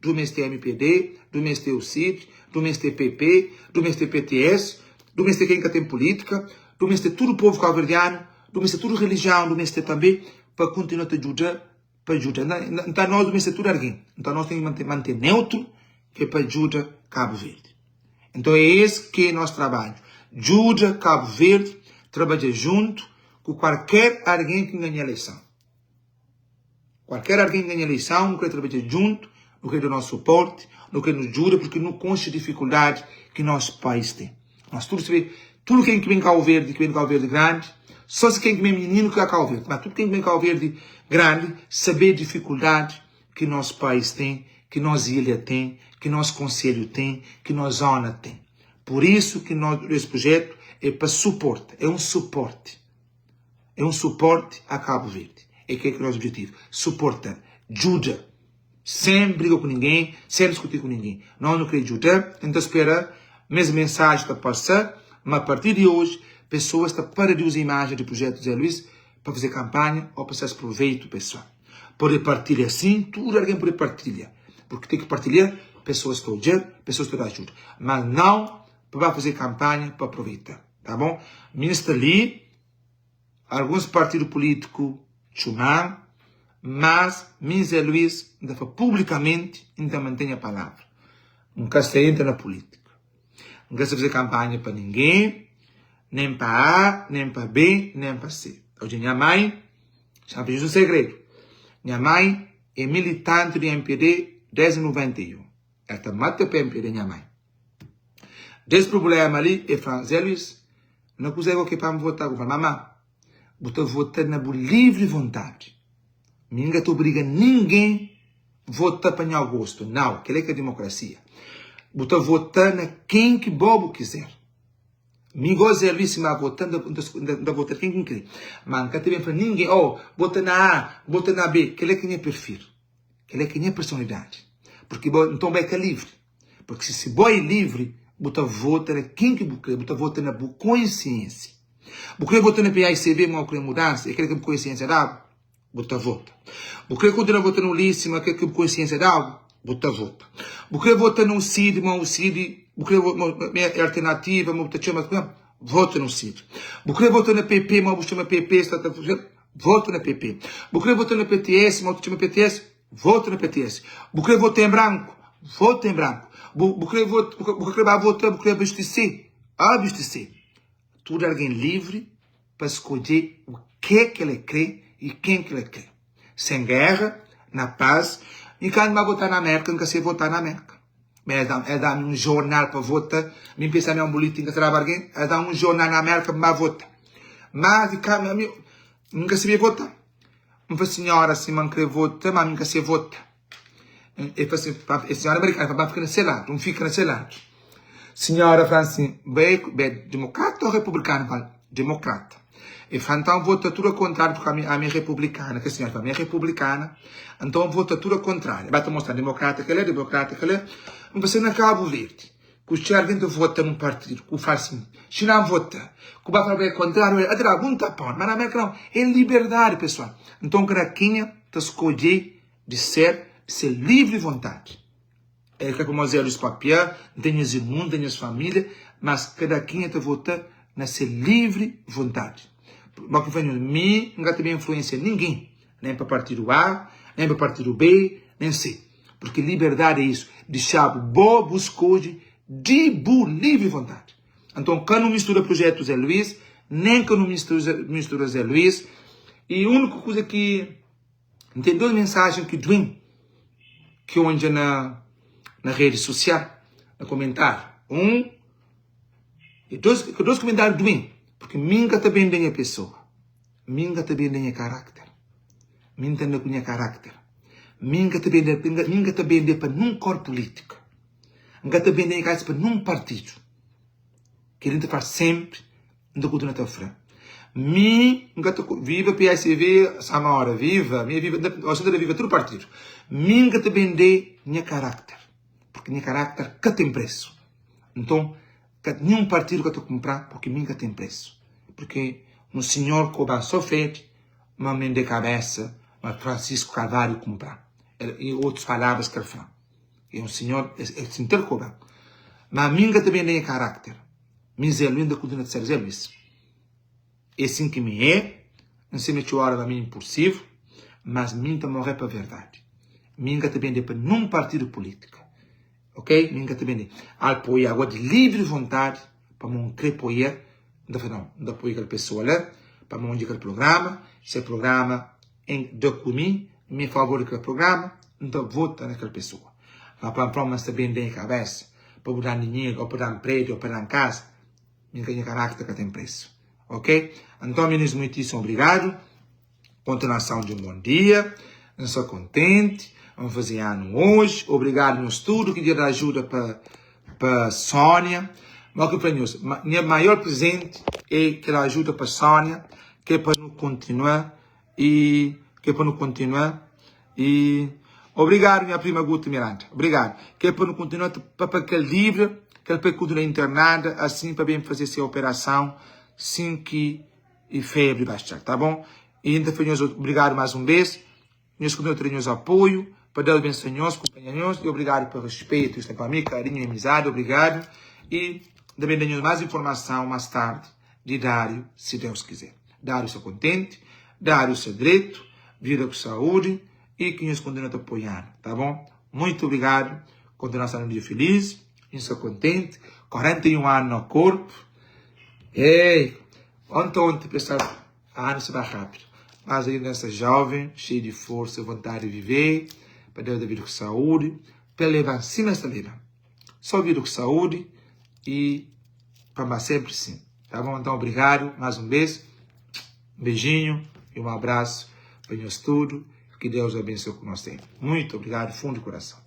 du meste mpd, du meste ucid, du meste pp, du meste pts, du meste ken ka ten pulitika, du meste tudu povu kauverdianu, du meste tudu relijiãu, du meste tanbe pa kontinua ta djuda pa djuda. Nta nos du meste tudu algen. Nta nos ten ki mante mante neutru ke pa djuda Kabu Verdi. Nton é es ke nos trabadju, djuda Kabu Verdi trabadja juntu ku kualker algen ki nganha eleisan. Kualker algen ki ganha eleisan, nu kre trabadja djuntu, nu kre da nos suporti, nu kre nu djuda, purki nu konxe difikuldadi ki nos pais ten. Nos tudu sabe, tudu ken ki ben Kau Verdi, ki ben di Kau Verdi grandi, so si ken ki ben mininu ki ka Kau Verdi, ma tudu ken ki ben Kau Verdi grandi sabe difikuldadi ki nos pais ten, ki nos ilha ten, ki nos konselhu ten, ki nos zona ten. Pur isu ki nos es projetu é pa suporta, é un suporti. É un suporti a Kabu Verdi. É kel ki é nos objetivu, suporta, djuda, sen briga ku ningen, sen diskuti ku ningen. Nos nu kre djuda, N ta spera ma es mensaji ta pasa, ma a partir di oji pesoas ta para di uza imajen di projetu Zé Luís pa faze kanpanha o pa ses proveitu pesoal. Pode partilha sin, tudu algen pode partilha, purki ten ki partilha, pesoas ta odja, pesoas ta da ajuda, mas nau pa ba faze kanpanha pa aproveita. Tá bom? Mi sta li, alguns partidu pulítiku txuman, mas mi Zé Luís N ta fla publikamenti y N ta mante nha palavra. N ka sta entra na pulítika. N ka sta faze kanpanha pa ningen, nen pa A, nen pa B, nen pa C. Odja nha mai, xa N fla nhos un segredu, nha mai é militanti di mpd desdi 91. El ta mata pa mpd nha mai. Des prubléma li, el fla, Zé Luís, na kuzê gó ki é pa N vota? N fla, Mamá, bu ta vota na bu livri vontadi. Mi N ka ta obriga ningen vota pa nha gostu. Nau, kel-li é ka dimokrasia. Bu ta vota na ken ki bo bu kizer. Mi gó Zé Luís, si N ba vota, N ta vota ken ki N kre. Má N ka ta ben fla ningen, oh, vota na A, vota na B. Kel-li é ka nha perfil. Kel-li é ka nha personalidadi. Purki bo, nton bo é ka livri. Purki si si bo é livri, bu ta vota na ken ki bu kre, bu ta vota na bu konsiensia. Bu kre vota na PAICB ma bu kre mudansa, é kel ki bu konsiensia da-bu, bu ta vota. Bu kre kontinua vota na Ulisses ma kel ki bu konsiensia da-bu, bu ta vota. Bu kre vota na UCID ma UCID, bu kre ma é alternativa ma bu ta txoma, vota na UCID. Bu kre vota na PP ma bu txoma PP, sta ta vota na PP. Bu kre vota na PTS ma bu ta txoma PTS, Vota na PTS. Bu kre vota em branku? Vota em branku. Bu, bu kre vota, bu, bu ka kre ba vota, bu kre abastese? Abastese. Tudu algen livri pa skodje u ke ke le kre i ken ke le kre. Sen guerra, na paz. Mi kandu ba vota na Merka, N ka se vota na Merka. Ma es da, es da-mi un jornal pa vota. Mi N pensa mi é un bulitin ka ta daba algen. Es da-m un jornal na Merka pa N ba vota. Mas di ka, mi, N ka sabia vota. N fla sinhora si ma N kre vota, ma mi N ka se vota. E fla si, e sinhora amerikana fla, ba fika na se ladu, N fika na se ladu. Sinhora fla si, ba e é demokrata ou republikanu? N fla, demokrata. E fla, nton vota tudu akontrariu, purki ami ami é republikana. Kel sinhora fla, ami é republikana, nton vota tudu akontrariu. E ba ta mostra, demokrata kela, demokrata kela. N fla si, na Kabu Verdi. Ku txeu algen ta vota nun partidu ku fala sin, si nan vota ku ba fala ba é kontrariu el ta da algun tapon, ma na Merka nau, é liberdadi pesoal. Nton kada kenha ta skodje di ser di se livri vontadi. É ka pamodi Zé Luís papia, N ten nhas irmon, N ten nhas familia, mas kada kenha ta vota na se livri vontadi. Ma ku fla nhos, mi N ka ta ben influensia ningen, nen pa partidu A, nen pa partidu B, nen C. Porque liberdade é isso, dixabu bo bu skodje di bu livre vontade. Anton ka nu mistura projeto Zé Luís, nem ka nu mistura Zé Luís. E único kuza ki N ten dos mensagem ki duem ki odja na na rede social, na comentário. Um e dos, dos comentário duem, porque mim ka ta bende nha pessoa. Mi N ka ta bende nha karákter Mi N ta anda ku nha karákter Mi N ka ta bende Mi N ka ta bende pa nun kor pulítika N ka ta bende nha kabésa pa nun partidu Kel-li N ta fla sénpri N ta kontinua ta fla Mi N ka ta Viva PSV Samora Viva Mi é viva N ta da viva tudu partidu Mi N ka ta bende nha karákter Purki nha karákter ka ten présu Nton Ka ninhun partidu ka ta kunpra purki mi N ka ten presu. Purki un sinhor koba so fedi ma mi N de kabesa ma Francisco Carvalho kunpra. I otus palavras ki el fla. E un sinhor, el sinti el koba. Ma mi N ka ta bende nha karakter. Mi Zé Luís N ta kontinua ta ser Zé Luís. É sin ki mi é, N sima txeu ora ma mi é inpulsivu, mas mi N ta morre pa verdadi. Mi N ka ta bende pa nun partidu pulítika. Ok, mi N ka ta bende. Al poia agua di livri vontadi, pamo N kre poia, N ta fla nau, N ta poia kel pesoa la, pamo N dja kel programa, se programa N da ku mi, mi é favor di kel programa, N ta vota na kel pesoa. Ma pa N fla ma N sta bende nha kabesa pa bu dan dinheru, o pa dan prediu, o pa dan kaza, mi ka nha karakter ka ten presu. Ok, anton minis muitíssimu obrigadu. Kontinuason di un bon dia. N sta kontenti. N faze anu oji. Obrigadu nhos tudu ki dja da ajuda pa pa Sónia. Má ki fla nhos, nha maior prezenti é kel ajuda pa Sónia, ki é pa nu kontinua i ki é pa nu kontinua i obrigadu nha prima Guti Miranda. Obrigadu. Ki é pa nu kontinua pa pa kel dívida, kel pa el kontinua internada asin pa ben faze se operason sin ki i febri baxa tá bom i N ta fla nhos obrigadu más un bes nhos kontinua ta da nhos apoiu pa Deus bensoa nhos kunpanha nhos i obrigadu pa respetu ki sta pa mi karinhu i amizadi obrigadu i N ta ben da nhos más informason más tardi di Dáriu si Deus kizer Dáriu sta kontenti Dáriu sta dretu vida ku saúdi i ki nhos kontinua ta apoianu tá bom muitu obrigadu kontinuason di un dia feliz N sta kontenti 41 anu na korpu Ei, onti onti pessoal, anu se ba rápido. Mas ainda essa jovem, cheio de força, vontade de viver, para Deus da vida com saúde, para levar acima essa vida. Só vida com saúde. E pa sempre sim. Tá bom? Então, obrigado mais um beijo. Um beijinho e um abraço para nós tudo. Que Deus abençoe com nós sempre. Muito obrigado, fundo do coração.